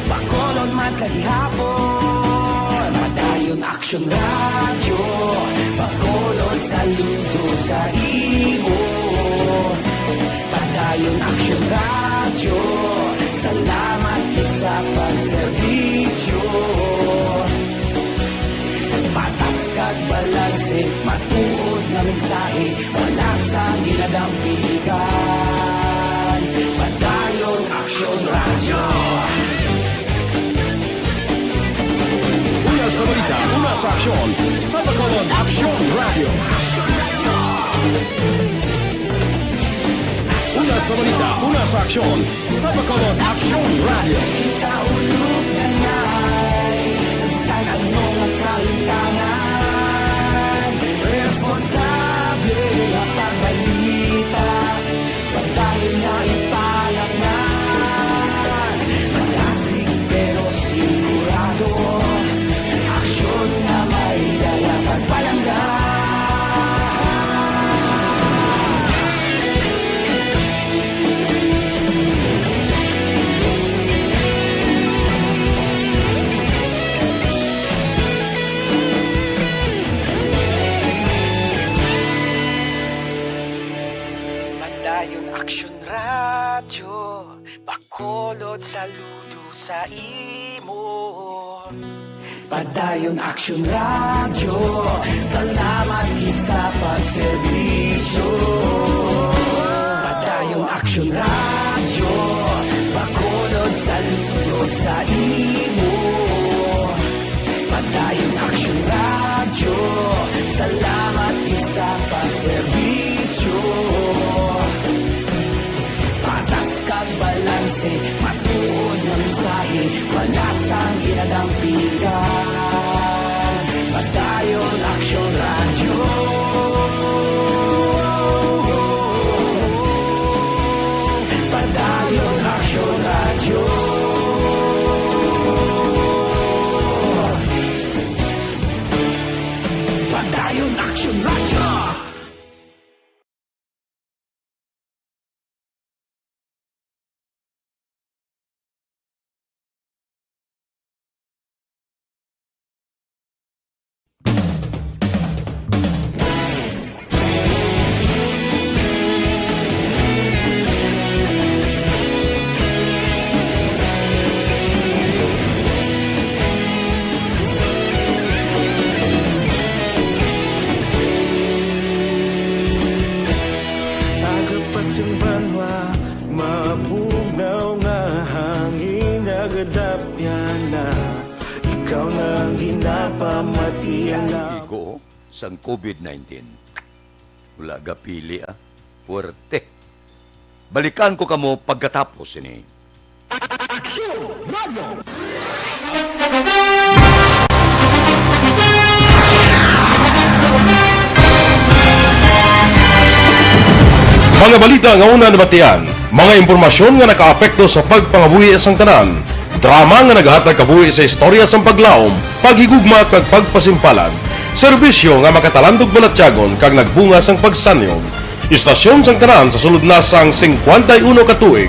Bacolod man sa gihapon. Padayon Aksyon Radyo, Bacolod, saludo sa imo. Padayon Aksyon Radyo, salamat gid sa pagserbisyo. Patas kag balanse, matuod nga mensahe, wala sang ginadampigan. Padayon Aksyon Radyo. Una sa balita, una sa aksyon, sa Bacolod Aksyon Radyo. Una sa balita, una sa aksyon, sa Bacolod Aksyon Radyo. Kita ulog na ngay, sa bisan ano nga kahitangan, responsable nga pagbalita. Padayon nga ipalangnan, malasig pero sigurado, aksyon nga may dala pagpalangga. Padayon Aksyon Radyo, Bacolod, saludo sa imo. Padayon Aksyon Radyo, salamat gid sa pagserbisyo. Padayon Aksyon Radyo, Bacolod, saludo sa imo. Padayon Aksyon Radyo, salamat gid sa pagserbisyo. Patas kag balanse, matuod nga mensahe, wala sang ginadampigan. Padayon Aksyon Radyo. Padayon Aksyon Radyo. Padayon Aksyon Radyo. Aga pa sing banwa, mabugnaw nga hangin, nagadapyan na. Ikaw na ang ginapamatian na. Igo sang COVID nineteen. Wala gapili, ah. Puwerte. Balikan ko kamo pagkatapos sini. Aksyon Radyo. Mga balita nga una nabatian, mga impormasyon nga nakaapekto sa pagpangabuhi sang tanan, drama nga naghatag kabuhi sa istorya sang paglaom, paghigugma kag pagpasimpalan, serbisyo nga makatalandog balatyagon kag nagbunga sang pagsanyog. Istasyon sang tanan sa sulod na sang singkwenta y uno ka tuig,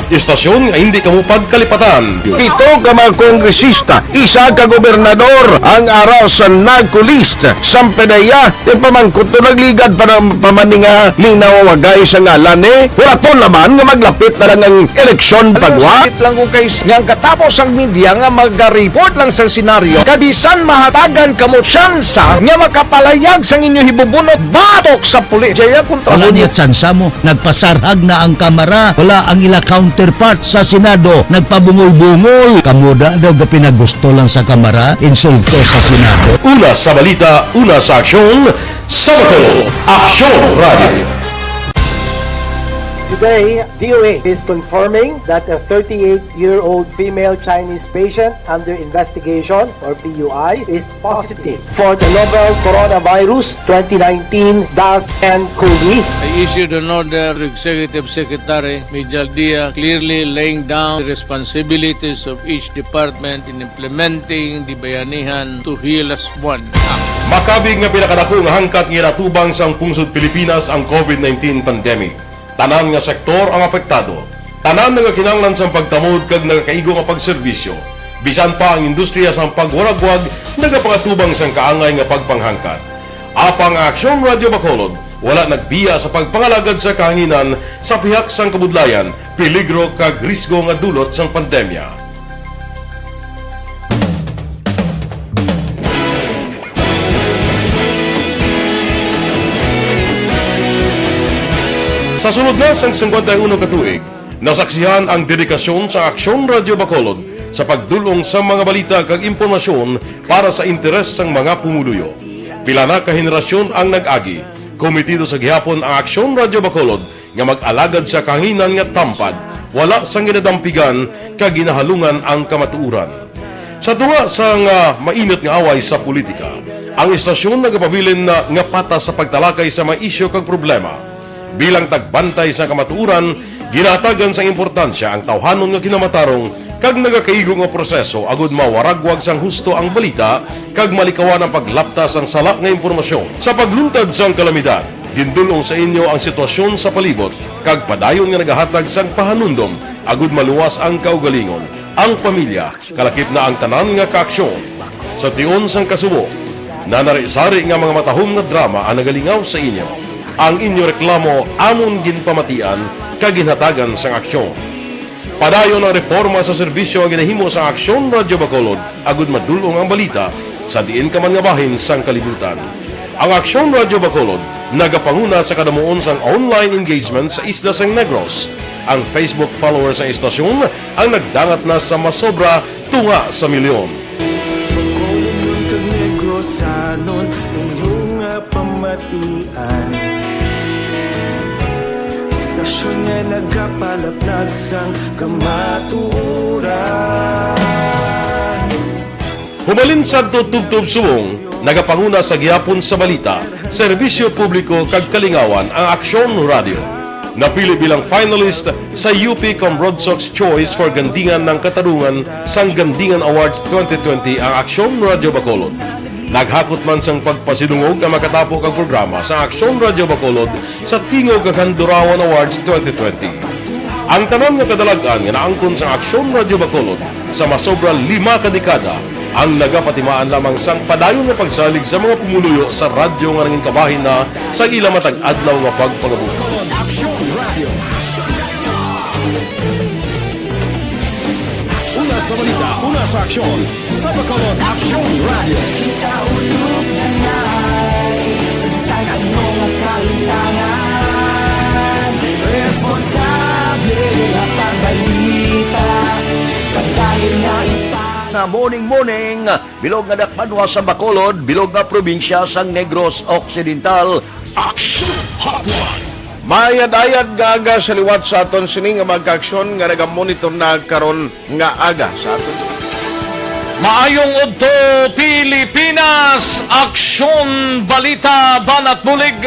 Istasyon nga hindi kamo pagkalipatan. Pito ka mga kongresista, isa ka gobernador ang ara sa NAGCO list. Sampedeya, ti pamangkot to nagligad pa na pa man ni nga ning nawawagay sa ngalan, eh. Wala to naman nga maglapit na lang ang eleksyon. Alam mo, pagwa. Sakit lang kung kay nga ang katapos ang media nga maga-report lang sa senaryo. Kabisan mahatagan kamo tsansa nga makapalayag sang inyo hibubunot batok sa pulis. Jaya kontra. Wala mo niya tsansa mo. Nagpasarhag na ang kamara, wala ang ila counterpart sa Senado. Nagpabungol-bungol. Kamo da daw gapinagusto lang sa kamara, insulto sa Senado. Una sa balita, una sa aksyon, sa Bacolod, Aksyon Radio. Today, D O A is confirming that a thirty-eight-year-old female Chinese patient under investigation, or P U I, is positive for the novel coronavirus twenty nineteen dash N cov. I issued an order to Executive Secretary Mijal Dia, clearly laying down the responsibilities of each department in implementing the Bayanihan to Heal Us One Act. Makabig nga pinakadako nga hangkat nga ginatubang sang pungsod Pilipinas ang covid nineteen pandemic. Tanan nga sektor ang apektado. Tanan nga kinahanglan sang pagtamod kag nagakaigo nga pagserbisyo. Bisan pa ang industriya sang pagwaragwag nagapangatubang sang kaangay nga pagpanghangkat. Apang ang Aksyon Radio Bacolod wala nagbiya sa pagpangalagad sa kahanginan sa pihak sang kabudlayan, peligro kag risgo nga dulot sang pandemya. Sa sulod na sang singkwenta y uno ka tuig, nasaksihan ang dedikasyon sa Aksyon Radio Bacolod sa pagdul-ong sa mga balita kag impormasyon para sa interes sang mga pumuluyo. Pila na ka henerasyon ang nag-agi. Komitido sa gihapon ang Aksyon Radio Bacolod nga mag-alagad sa kahanginan nga tampad, wala sang ginadampigan kag ginahalungan ang kamatuoran. Sa tunga sang, ah, mainit nga away sa politika, ang istasyon nagapabilin na nga patas sa pagtalakay sa mga isyu kag problema. Bilang tagbantay sa kamatuoran, ginahatagan sang importansya ang tawhanon nga kinamatarong kag nagakaigo nga proseso agud mawaragwag sang husto ang balita kag malikawan ang paglapta sang sala nga impormasyon. Sa pagluntad sang kalamidad, gindul-ong sa inyo ang sitwasyon sa palibot kag padayon nga nagahatag sang pahanumdom agud maluwas ang kaugalingon, ang pamilya, kalakip na ang tanan nga kaaksyon. Sa tion sang kasubo, nanari-sari nga mga matahom nga drama ang nagalingaw sa inyo. Ang inyo reklamo amon ginpamatian kag ginhatagan sang aksyon. Padayon ang reporma sa serbisyo nga ginahimo sa Aksyon Radio Bacolod agud madul-ong ang balita sa diin ka man nga bahin sang kalibutan. Ang Aksyon Radio Bacolod nagapanguna sa kadamuon sang online engagement sa isla sang Negros. Ang Facebook followers sang istasyon ang nagdangat na sa masobra tunga sa milyon. Bacolodnon kag Negrosanon, inyo nga pamatian. Istasyon nga nagapalaplag sang kamatuoran. Humalin sadto tubtob subong, nagapanguna sa gihapon sa balita, serbisyo publiko kag kalingawan ang Aksyon Radio. Napili bilang finalist sa U P Cambrodsoc's Choice for Gandingan ng Katarungan sang Gandingan Awards twenty twenty ang Aksyon Radio Bacolod. Naghakot man sang pagpasidungog ang makatapo kag programa sa Aksyon Radio Bacolod sa Tingog kag Handurawan Awards twenty twenty. Ang tanan nga kadalag-an nga naangkon sang Aksyon Radio Bacolod sa masobra lima ka dekada ang nagapatimaan lamang sang padayon nga pagsalig sa mga pumuluyo sa radyo nga nangin kabahin na sa ila matag adlaw nga pagpangabuhi. Aksyon Radio. Una sa balita, una sa aksyon, sa Bacolod Aksyon Radio. Kita ulog na ngay, sagsag ang mga kaintangan. Responsable at ang balita, pagdahil nga ita- Na morning, morning, bilog nga dakbanwa sa Bacolod, bilog nga probinsya sang Negros Occidental. Action Hotline. Mayad-ayad nga aga sa liwat sa aton sini nga mga kaaksyon nga nagamonitor na karon nga aga sa aton. Maayong udto, Pilipinas! Aksyon, balita, banat bulig.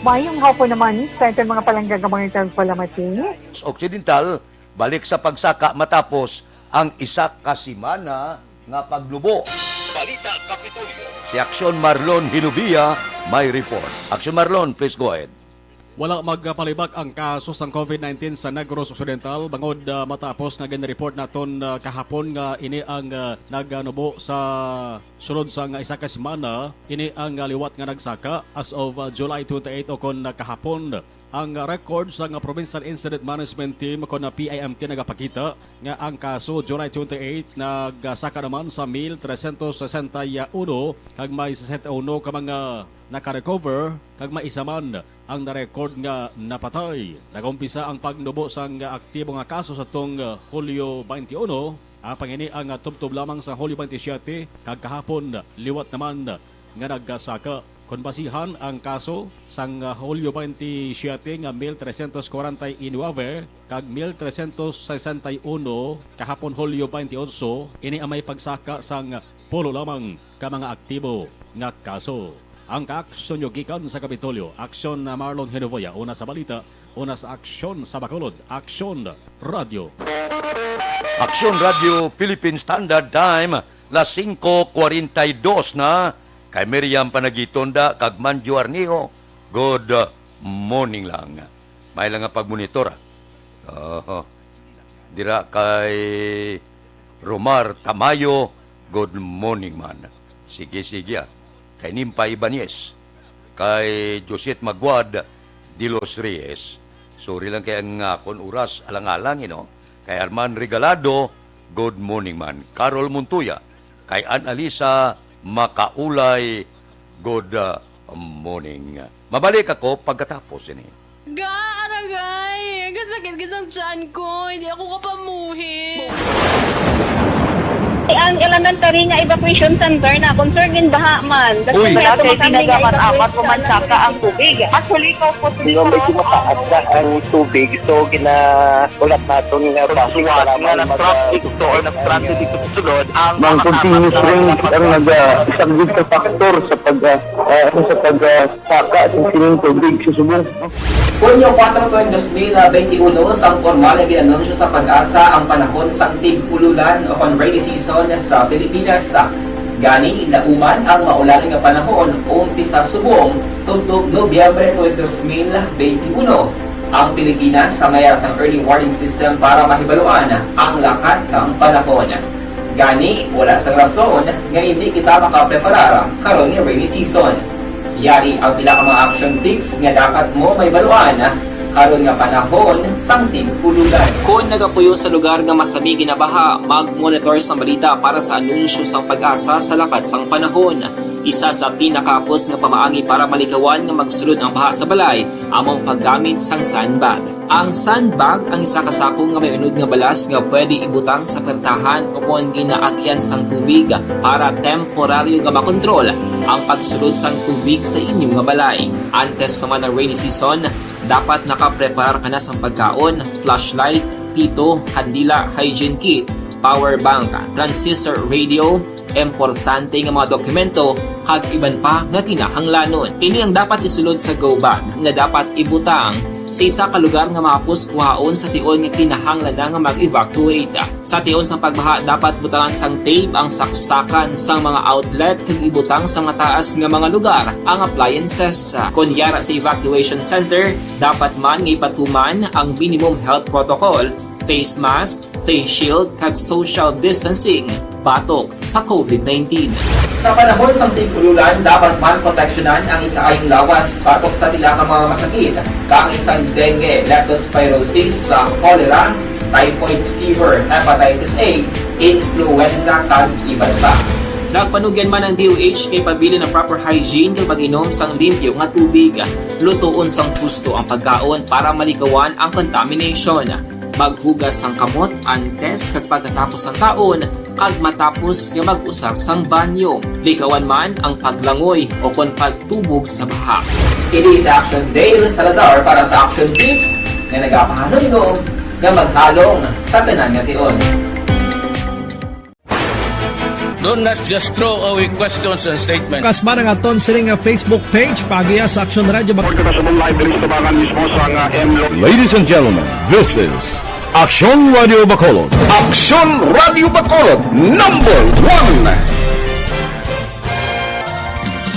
Maayong hapon naman sa aton mga palangga nga mga tagpalamati. Occidental, balik sa pagsaka matapos ang isa ka semana nga paglubo. Balita Kapitolyo. Si Aksyon Marlon Hinubia may report. Aksyon Marlon, please go ahead. Wala magpalibak ang kaso sang COVID nineteen sa Negros Occidental bangod, ah, matapos nga gin-report naton, ah, kahapon nga ini ang, ah, naganubo sa sulod sang isa ka semana. Ini ang, ah, liwat nga nagsaka as of, ah, July twenty-eight o kon, ah, kahapon. Ang, ah, record sang, ah, Provincial Incident Management Team o kon, ah, P I M T nagapakita nga ang kaso July twenty-eight nagsaka naman sa mil trescientos sesenta y uno kag may sesenta y uno ka mga naka-recover kag may isa man ang na-record nga napatay. Nag-umpisa ang pagnubo sang aktibo nga kaso sa tong Hulyo twenty-one. Ang pangini ang tubtob lamang sa Hulyo twenty-seven kag kahapon liwat naman nga nagsaka. Kon basihan ang kaso sang Hulyo twenty-seven nga mil trescientos kwarenta y nuebe kag mil trescientos sesenta y uno kahapon Hulyo twenty-eight, ini ang may pagsaka sang pulo lamang ka mga aktibo nga kaso. Ang kaaksyon nyo gikan sa Kapitolyo, Aksyon na Marlon Hinovoya, una sa balita, una sa Aksyon sa Bacolod, Aksyon Radio. Aksyon Radio Philippine Standard Time, las singko kwarenta y dos na, kay Miriam Panagitonda kag Manjo Arniho, good morning lang. May lang nga pagmonitor, ah. Oho. Dira kay Romar Tamayo, good morning man. Sige, sige, ah. Kay Nimpa Ibanez, kay Joset Maguad de los Reyes. Sorry lang kay ang akon oras alang-alang, you know. Kay Arman Regalado, good morning man. Carol Montoya, kay Annalisa Macaulay, good, ah, morning. Mabalik ako pagkatapos ini. Ga, aragay! Kasakit gid sang tiyan ko. Hindi ako kapamuhi. Ang elementary nga evacuation center na, concern in baha man. That's Uy. why Wala ato kay kami nga ginagamit, evacuation amat ko man center. Saka ang tubig. Actually, ikaw po, Hindi, medyo mataas na ang tubig. So, gina-, ulat naton nga Pagsuwat nga nag-traffic to or nag-transit dito sa sulod, ang Ang mga continuous kasama rain ang nagasaglit sa factor sa pag, ah, ah, sa pag, ah, saka sa sining tubig sa subong. Hunyo kuwatro, dos mil benti uno, sang pormal nga gin-anunsyo sa PAGASA ang panahon sang tig-ululan o kon rainy season sa Pilipinas. Gani, lauman ang maulan nga panahon, umpisa subong tubtob Nobyembre twenty, dos mil benti uno. Ang Pilipinas sa may ara sang early warning system para mahibaluan ang lakat sang panahon. Gani, wala sang rason nga hindi kita makapreparar karon nga rainy season. Yari ang pila ka mga action tips nga dapat mo mahibaluan karon nga panahon sang tig-ululan. Kon nagapuyo sa lugar nga masami ginabaha, mag-monitor sang balita para sa anunsyo sang PAGASA sa lakat sang panahon. Isa sa pinakahapos nga pamaagi para malikawan nga magsulod ang baha sa balay amo ang paggamit sang sandbag. Ang sandbag ang isa ka sako nga may unod nga balas nga pwede ibutang sa pertahan o kon ginaagyan sang tubig para temporaryo nga makontrol ang pagsulod sang tubig sa inyo nga balay. Antes pa man ang rainy season, dapat nakapreparar ka na sang pagkaon, flashlight, pito, kandila, hygiene kit, power bank, transistor radio, importante nga mga dokumento, kag iban pa nga kinahanglanon. Ini ang dapat isulod sa go bag nga dapat ibutang sa isa ka lugar nga mahapos kuhaon sa tion nga kinahanglan na nga mag-evacuate. Sa tion sang pagbaha, dapat butangan sang tape ang saksakan sang mga outlet kag ibutang sa mataas nga mga lugar ang appliances. Kon yara sa evacuation center, dapat man nga ipatuman ang minimum health protocol, face mask, face shield, kag social distancing batok sa COVID nineteen. Sa panahon sang tig-ululan, dapat man proteksyonan ang ikaayong lawas batok sa pila ka mga masakit, kaangay sang dengue, leptospirosis, sa cholera, typhoid fever, hepatitis A, influenza, kag iban pa. Nagpanugyan man ang D O H nga ipabilin ang proper hygiene kag pag-inom sang limpyo nga tubig. Lutoon sang husto ang pagkaon para malikawan ang contamination. Maghugas sang kamot antes kag pagkatapos sang kaon, kag matapos nga mag-usar sang banyo. Likawan man ang paglangoy o kon pagtubog sa baha. Ini si Action Dale Salazar para sa Action Tips nga nagapahanumdom nga maghalong sa tanan nga tion. Do not just throw away questions and statements. Kasma ang aton sini nga Facebook page, paagiha sa Action Radio Bac- Report kita sa buong live diri sa Tabangan mismo sa nga M Lo- Ladies and gentlemen, this is Action Radio Bacolod. Action Radio Bacolod, number one.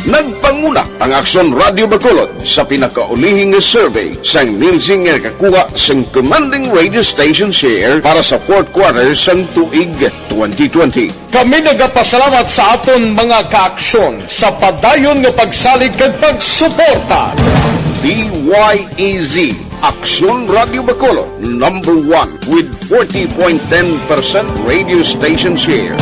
Nagpanguna ang Aksyon Radio Bacolod sa pinakaulihing nga survey sang Nielsen nga nakakuha sang commanding radio station share para sa fourth quarter sang tuig twenty twenty. Kami nagapasalamat sa aton mga kaaksyon sa padayon nga pagsalig kag pagsuporta. D Y E Z, Aksyon Radio Bacolod, number one with forty point ten percent radio station share.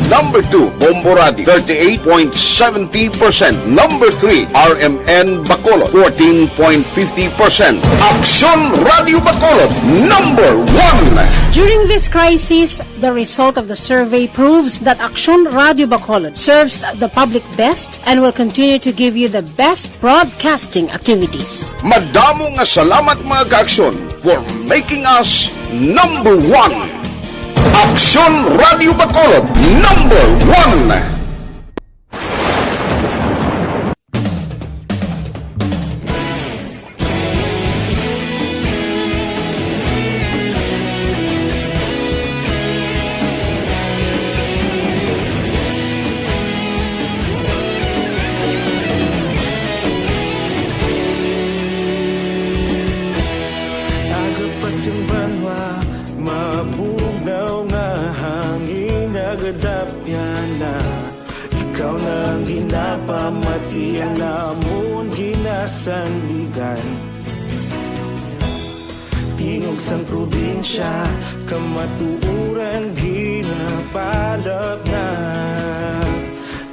Number two, Bombo Radio, thirty-eight point seventy percent. Number three, R M N Bacolod, fourteen point fifty percent. Aksyon Radio Bacolod, number one. During this crisis, the result of the survey proves that Aksyon Radio Bacolod serves the public best and will continue to give you the best broadcasting activities. Madamo nga salamat, mga kaaksyon, for making us number one. Aksyon Radio Bacolod, number one. Aga pa sing banwa, mabugnaw nga hangin, nagadapyan na. Ikaw na ang ginapamati, ang amon ginasandigan. Tingog sang probinsya, kamatuoran ginapalapnag.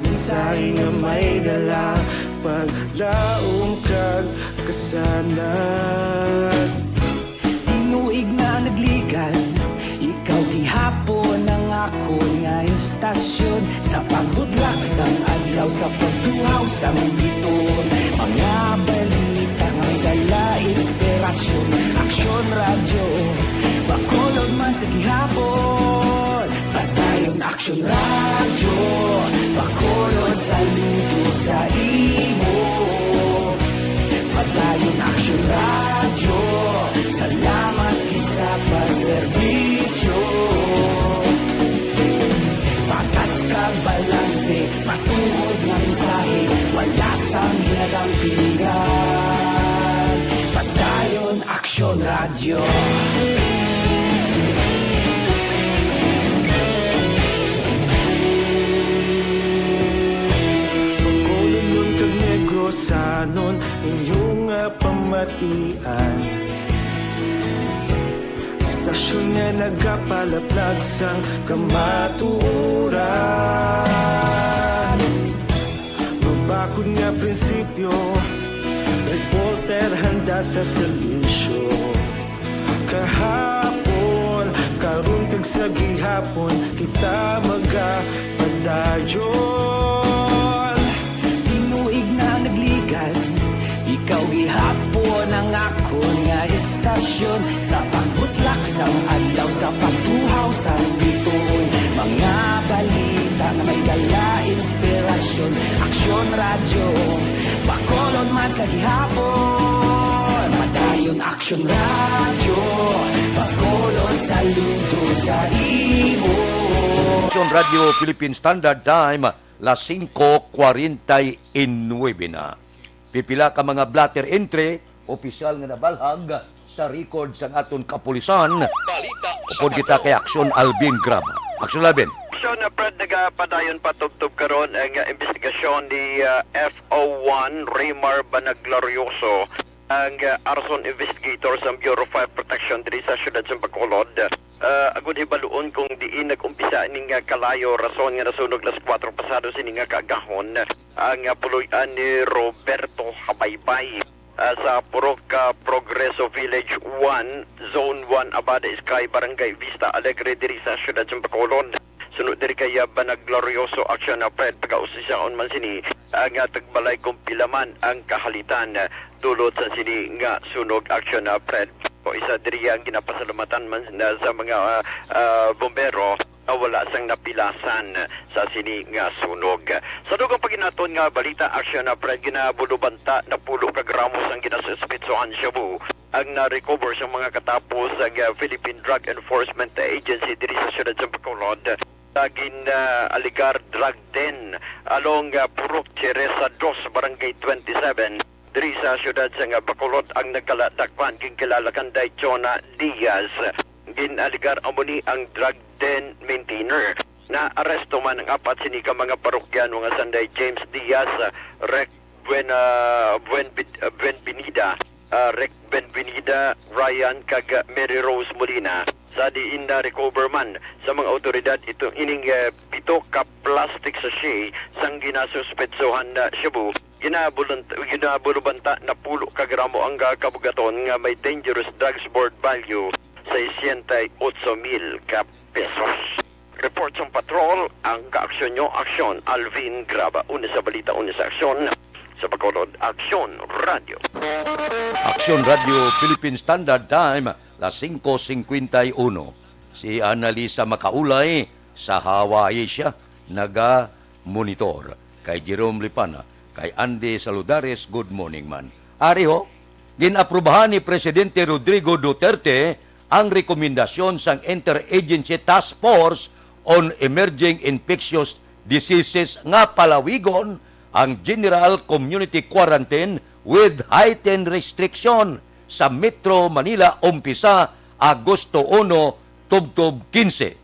Mensahe nga may dala, paglaom kag kasanag. Tinuig na nagligan, ikaw gihapon ang akon nga istasyon. Sa pagbutlak sang adlaw, sa pagtuhaw sang bituon, mga balita nga may dala inspirasyon. Aksyon Radyo, Bacolod man sa gihapon. Padayon Aksyon Radyo, Bacolod, saludo sa imo. Padayon Aksyon Radyo, salamat gid sa pagserbisyo. Patas kag balanse, matuod nga mensahe, wala sang ginadampingan. Padayon Aksyon Radyo. Bacolodnon kag Negrosanon, inyo nga pamatian. Istasyon nga nagapalaplag sang kamatuoran. Mabakod nga prinsipyo, reporter handa sa serbisyo. Kahapon, karon kag sa gihapon, kita magapadayon. Tinuig na nagligan, ikaw gihapon ang akon nga istasyon. Sa pagbutlak sang adlaw, sa pagtuhaw sang bituon, mga balita nga may dala inspirasyon. Aksyon Radyo, Bacolod man sa gihapon. Padayon Aksyon Radyo, Bacolod, saludo sa imo. Aksyon Radyo Philippine Standard Time, las singko kwarenta y nuebe na. Pipila ka mga blotter entry, opisyal nga nabalhag sa record sang aton kapulisan. Balita sa Upod kita Bato. Kay Aksyon Alvin Grab. Aksyon Alvin. Aksyon, uh, Fred, nagapadayon pa tubtob karon ang, uh, investigasyon ni, uh, F O one Raymar Banaglarioso, ang, uh, arson investigator sa Bureau of Fire Protection diri sa siyudad sa Bacolod. Ah, agud hibaluon kung diin nag-umpisa ini nga kalayo, rason nga nasunog las kuwatro pasado sini nga kaagahon ang, ah, puloy-an ni Roberto Habaybay, ah, sa Purok, ah, Progreso Village one, Zone one, Abada Sky, Barangay Vista Alegre, diri sa siyudad sa Bacolod. Suno diri kay, ah, Banag Glorioso Action, ah, Fred, pagausisaon man sini ang, ah, tagbalay kung pila man ang kahalitan, ah, dulot sa sini nga sunog action, ah, Fred. O isa diri ang ginapasalamatan man na sa mga, ah, ah, bombero nga wala sang napilasan sa sini nga sunog. Sa dugang paginaton nga balita, action na, Fred, ginabulubanta na pulo ka gramos ang ginasuspetsohan shabu ang na-recover sa mga katapo sa, ah, Philippine Drug Enforcement Agency diri sa siyudad sa Bacolod. Sa gin-, ah, alegar drug den along, ah, Purok Cheresa dos, Barangay twenty-seven, diri sa siyudad sang Bacolod ang nagkalatakpan ginkilala kanday Chona Diaz. Gin-alegar amo ni ang drug den maintainer. Naaresto man ang apat sini ka mga parokyano nga sanday James Diaz, Rec Buena, Buen-, Buenvenida, ah, Rec Buenvenida, Ryan, kag Mary Rose Molina. Sa diin na-recover man sa mga awtoridad ito, ining, eh, pito ka plastic sachet sang ginasuspetsohan na shabu. Ginabulant-, ginabulubanta na pulo ka gramo ang, ah, kabugaton nga may dangerous drugs board value seiscientos y ocho mil ka pesos. Report sang patrol, ang kaaksyon nyo, aksyon. Alvin Graba, una sa balita, una sa aksyon. Sa Bacolod, Aksyon Radio. Aksyon Radio Philippine Standard Time, las singko singkwenta y uno. Si Annalisa Macaulay sa Hawaii siya naga-monitor. Kay Jerome Lipana, kay Andy Saludares, good morning man. Ari ho, gin-aprubahan ni Presidente Rodrigo Duterte ang rekomendasyon sang Interagency Task Force on Emerging Infectious Diseases nga palawigon ang General Community Quarantine with Heightened Restriction sa Metro Manila umpisa Agosto uno tubtob kinse.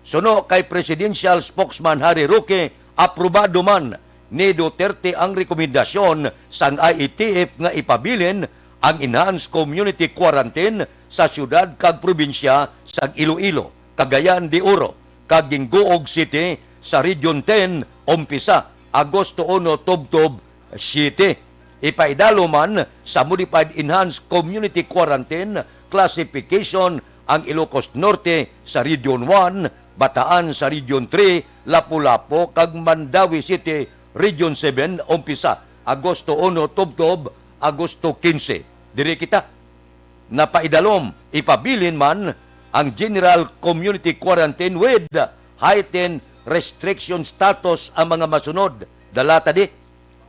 Suno kay Presidential Spokesman Harry Roque, aprobado man ni Duterte ang rekomendasyon sang I E T F nga ipabilin ang enhanced community quarantine sa siyudad kag probinsya sang Iloilo, Cagayan de Oro, kag Guinguog City sa Region ten, umpisa Agosto uno tubtob siyete. Ipaidalo man sa Modified Enhanced Community Quarantine Classification ang Ilocos Norte sa Region one, Bataan sa Region three, Lapu-Lapu kag Mandaue City, Region seven, umpisa Agosto uno tubtob Agosto kinse. Diri kita napaidalom, ipabilin man ang General Community Quarantine with Heightened Restriction Status ang mga masunod. Dala ta di,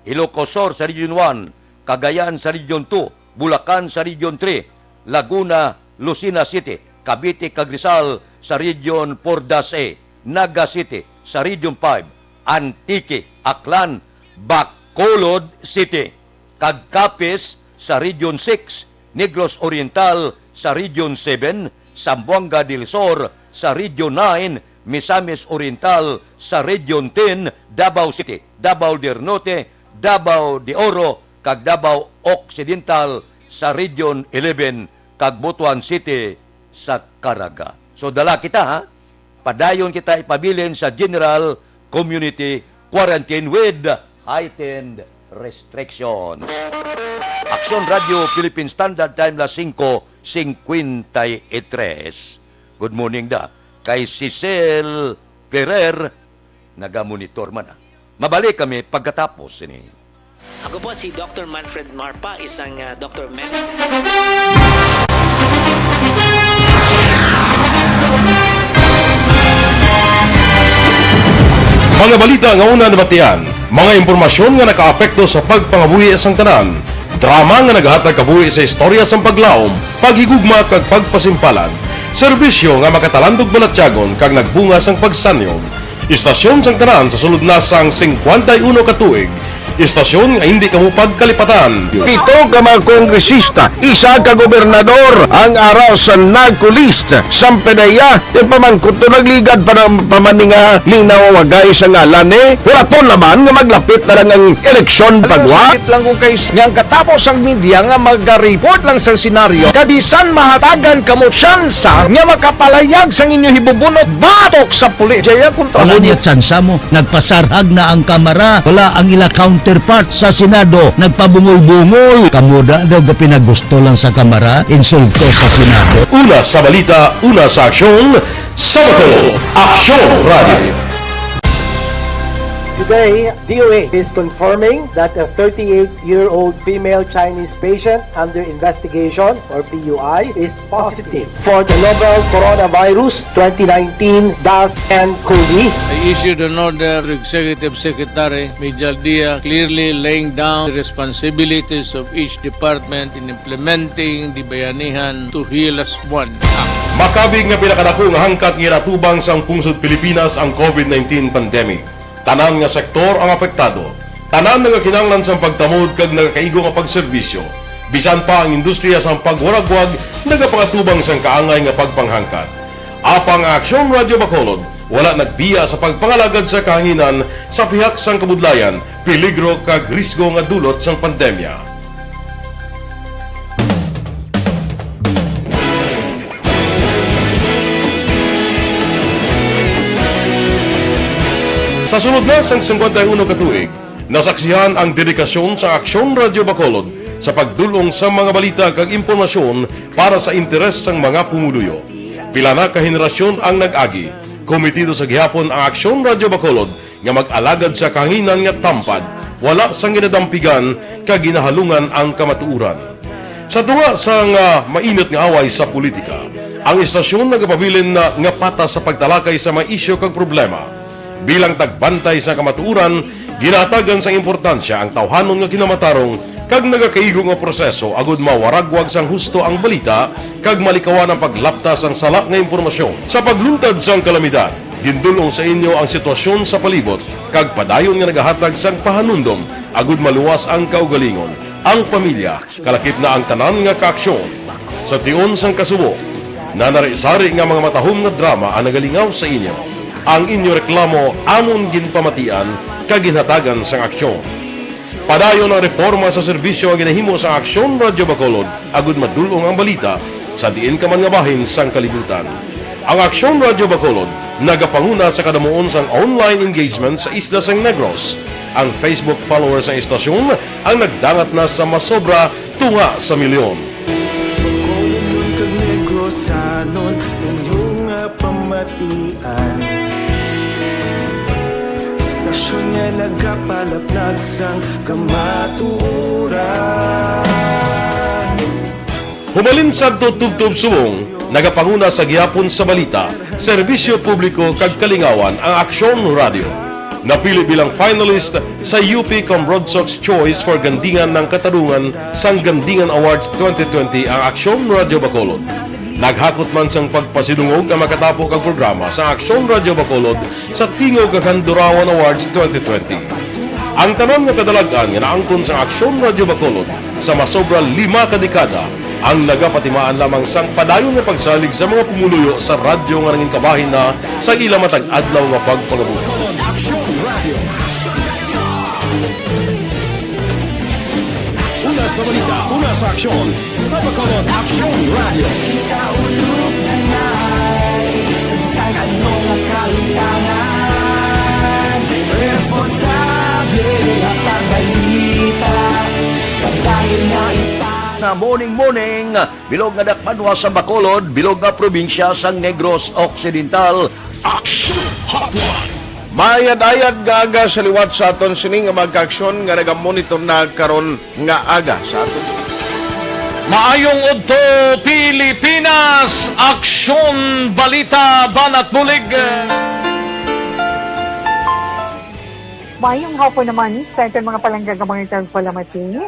Ilocos Sur sa Region one, Cagayan sa Region two, Bulacan sa Region three, Laguna, Lucena City, Cavite kag Rizal sa Region four dash A, Naga City sa Region five, Antique, Aklan, Bacolod City, kag Capiz sa Region six, Negros Oriental sa Region seven, Zamboanga del Sur sa Region nine, Misamis Oriental sa Region ten, Davao City, Davao del Norte, Davao de Oro, kag Davao Occidental sa Region eleven, kag Butuan City sa Caraga. So, dala kita, ha? Padayon kita ipabilin sa General Community Quarantine with Heightened Restrictions. Aksyon Radio Philippine Standard Time, las singko singkwenta y tres. Good morning da kay Cecil Ferrer, nagamonitor man, ah. Mabalik kami pagkatapos sini. Ako po si Doctor Manfred Marpa, isang, ah, doktor medicine. Mga balita nga una nabatian, mga impormasyon nga nakaapekto sa pagpangabuhi sang tanan, drama nga nagahatag kabuhi sa istorya sang paglaom, paghigugma kag pagpasimpalan, serbisyo nga makatalandog balatyagon kag nagbunga sang pagsanyog. Istasyon sang tanan sa sulod na sang singkwenta y uno ka tuig. Istasyon nga hindi kamo pagkalipatan. Pito ka mga kongresista, isa ka gobernador ang ara sa NAGCO list. Sang PDEA, ti pamangkot to nagligad pa ng pamaninga ni nawawagay sa ngalan ni. Wala to naman nga maglapit na lang ang eleksyon. Alam mo, pagwa. Sakit lang kung kay nga ang katapos ang media nga mag-report lang sa senaryo. Kabisan mahatagan kamo tsansa nga makapalayag sang inyo hibubunot batok sa pulis. Jaya kontra. Wala mo niya tsansa mo. Nagpasarhag na ang Kamara. Wala ang ila counterpart sa Senado. Nagpabungol-bungol. Kamo da daw ga pinagusto lang sa Kamara. Insulto sa Senado. Una sa balita, una sa aksyon, Sabado, Aksyon Radio. Today, D O H is confirming that a thirty-eight-year-old female Chinese patient under investigation, or P U I, is positive for the novel coronavirus twenty nineteen dash N cov. I issued an order to Executive Secretary Mijal Dia, clearly laying down the responsibilities of each department in implementing the Bayanihan to Heal Us One Act. Makabig nga pinakadako nga hangkat nga ginatubang sang pungsod Pilipinas ang covid nineteen pandemic. Tanan nga sektor ang apektado. Tanan nagakinahanglan sang pagtamod kag nagakaigo nga pagserbisyo. Bisan pa ang industriya sang pagwaragwag nagapangatubang sang kaangay nga pagpanghangkat. Apang ang Aksyon Radyo Bacolod wala nagbiya sa pagpangalagad sa kahanginan sa pihak sang kabudlayan, peligro kag risgo nga dulot sang pandemya. Sa sulod na sang singkwenta y uno ka tuig, nasaksihan ang dedikasyon sa Aksyon Radyo Bacolod sa pagdul-ong sa mga balita kag impormasyon para sa interes sang mga pumuluyo. Pila na ka henerasyon ang nag-agi. Kometido sa gihapon ang Aksyon Radyo Bacolod nga mag-alagad sa kahanginan nga tampad, wala sang ginadampigan kag ginahalungan ang kamatuoran. Sa tunga sang, ah, mainit nga away sa politika, ang istasyon nagapabilin na nga patas sa pagtalakay sa mga isyu kag problema. Bilang tagbantay sa kamatuoran, ginahatagan sang importansya ang tawhanon nga kinamatarong kag nagakaigo nga proseso agud mawaragwag sang husto ang balita kag malikawan ang paglapta sang sala nga impormasyon. Sa pagluntad sang kalamidad, gindul-ong sa inyo ang sitwasyon sa palibot kag padayon nga nagahatag sang pahanumdom agud maluwas ang kaugalingon, ang pamilya, kalakip na ang tanan nga kaaksyon. Sa tion sang kasubo, nanari-sari nga mga matahom nga drama ang nagalingaw sa inyo. Ang inyo reklamo amon ginpamatian kag ginhatagan sang aksyon. Padayon ang reporma sa serbisyo nga ginahimo sa Aksyon Radyo Bacolod agud madul-ong ang balita sa diin ka man nga bahin sang kalibutan. Ang Aksyon Radyo Bacolod nagapanguna sa kadamuon sang online engagement sa isla sang Negros. Ang Facebook followers sang istasyon ang nagdangat na sa masobra tunga sa milyon. Bacolodnon kag Negrosanon, inyo nga pamatian. Istasyon nga nagapalaplag sang kamatuoran. Hubalin sadto tubtob subong, nagapanguna sa gihapon sa balita, serbisyo publiko kag kalingawan ang Aksyon Radyo. Napili bilang finalist sa U P Comrodsocs Choice for Gandingan ng Katarungan sang Gandingan Awards twenty twenty ang Aksyon Radyo Bacolod. Naghakot man sang pagpasidungog ang makatapo kag programa sa Aksyon Radyo Bacolod sa Tingog kag Handurawan Awards twenty twenty. Ang tanan nga kadalag-an nga naangkon sa Aksyon Radyo Bacolod sa masobra lima ka dekada ang nagapatimaan lamang sang padayon nga pagsalig sa mga pumuluyo sa radyo nga nangin kabahin na sa ila matag adlaw nga pagpangabuhi. Aksyon Radio. Una sa balita, una sa aksyon, sa Bacolod Aksyon Radio. Sa ano nga kahimtangan, responsable at ang balita, padayon nga ipang- Na morning, morning, bilog nga dakbanwa sa Bacolod, bilog nga probinsya sang Negros Occidental. Action Hotline. Maayad-ayad nga aga sa liwat sa aton sini nga mga kaaksyon nga nagamonitor na karon nga aga sa aton. Maayong udto, Pilipinas! Aksyon, balita, banat bulig. Maayong hapon naman sa aton mga palangga nga mga tagpalamati.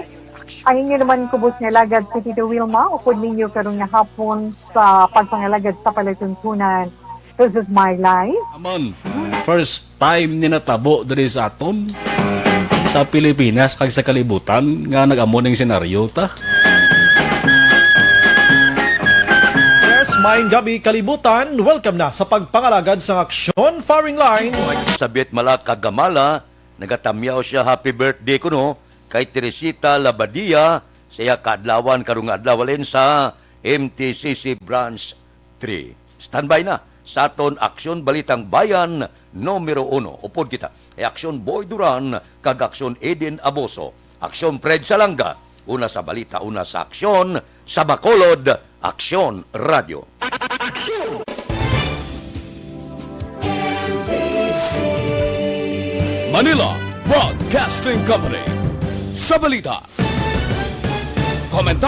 Ang inyo naman kubos nga alagad si Tito Wilma, upod ninyo karon nga hapon sa pagpangalagad sa palatuntunan. This is my life. Amon, first time ni natabo diri sa aton, sa Pilipinas, kag sa kalibutan, nga nag-amo ning senaryo ta. Yes, maayong gabi, kalibutan. Welcome na sa pagpangalagad sang aksyon, firing line. Sabit mala kagamala, nagatamyaw siya, "Happy birthday kuno kay Teresita Labadia sa iya kaadlawan karong nga adlaw halin sa M T C C Branch three." Standby na sa aton Aksyon Balitang Bayan numero uno. Upod kita kay Aksyon Boy Duran kag Aksyon Eden Aboso, Aksyon Fred Salanga, una sa balita, una sa aksyon, sa Bacolod, Aksyon Radyo. Manila Broadcasting Company. Sa balita, komentaryo,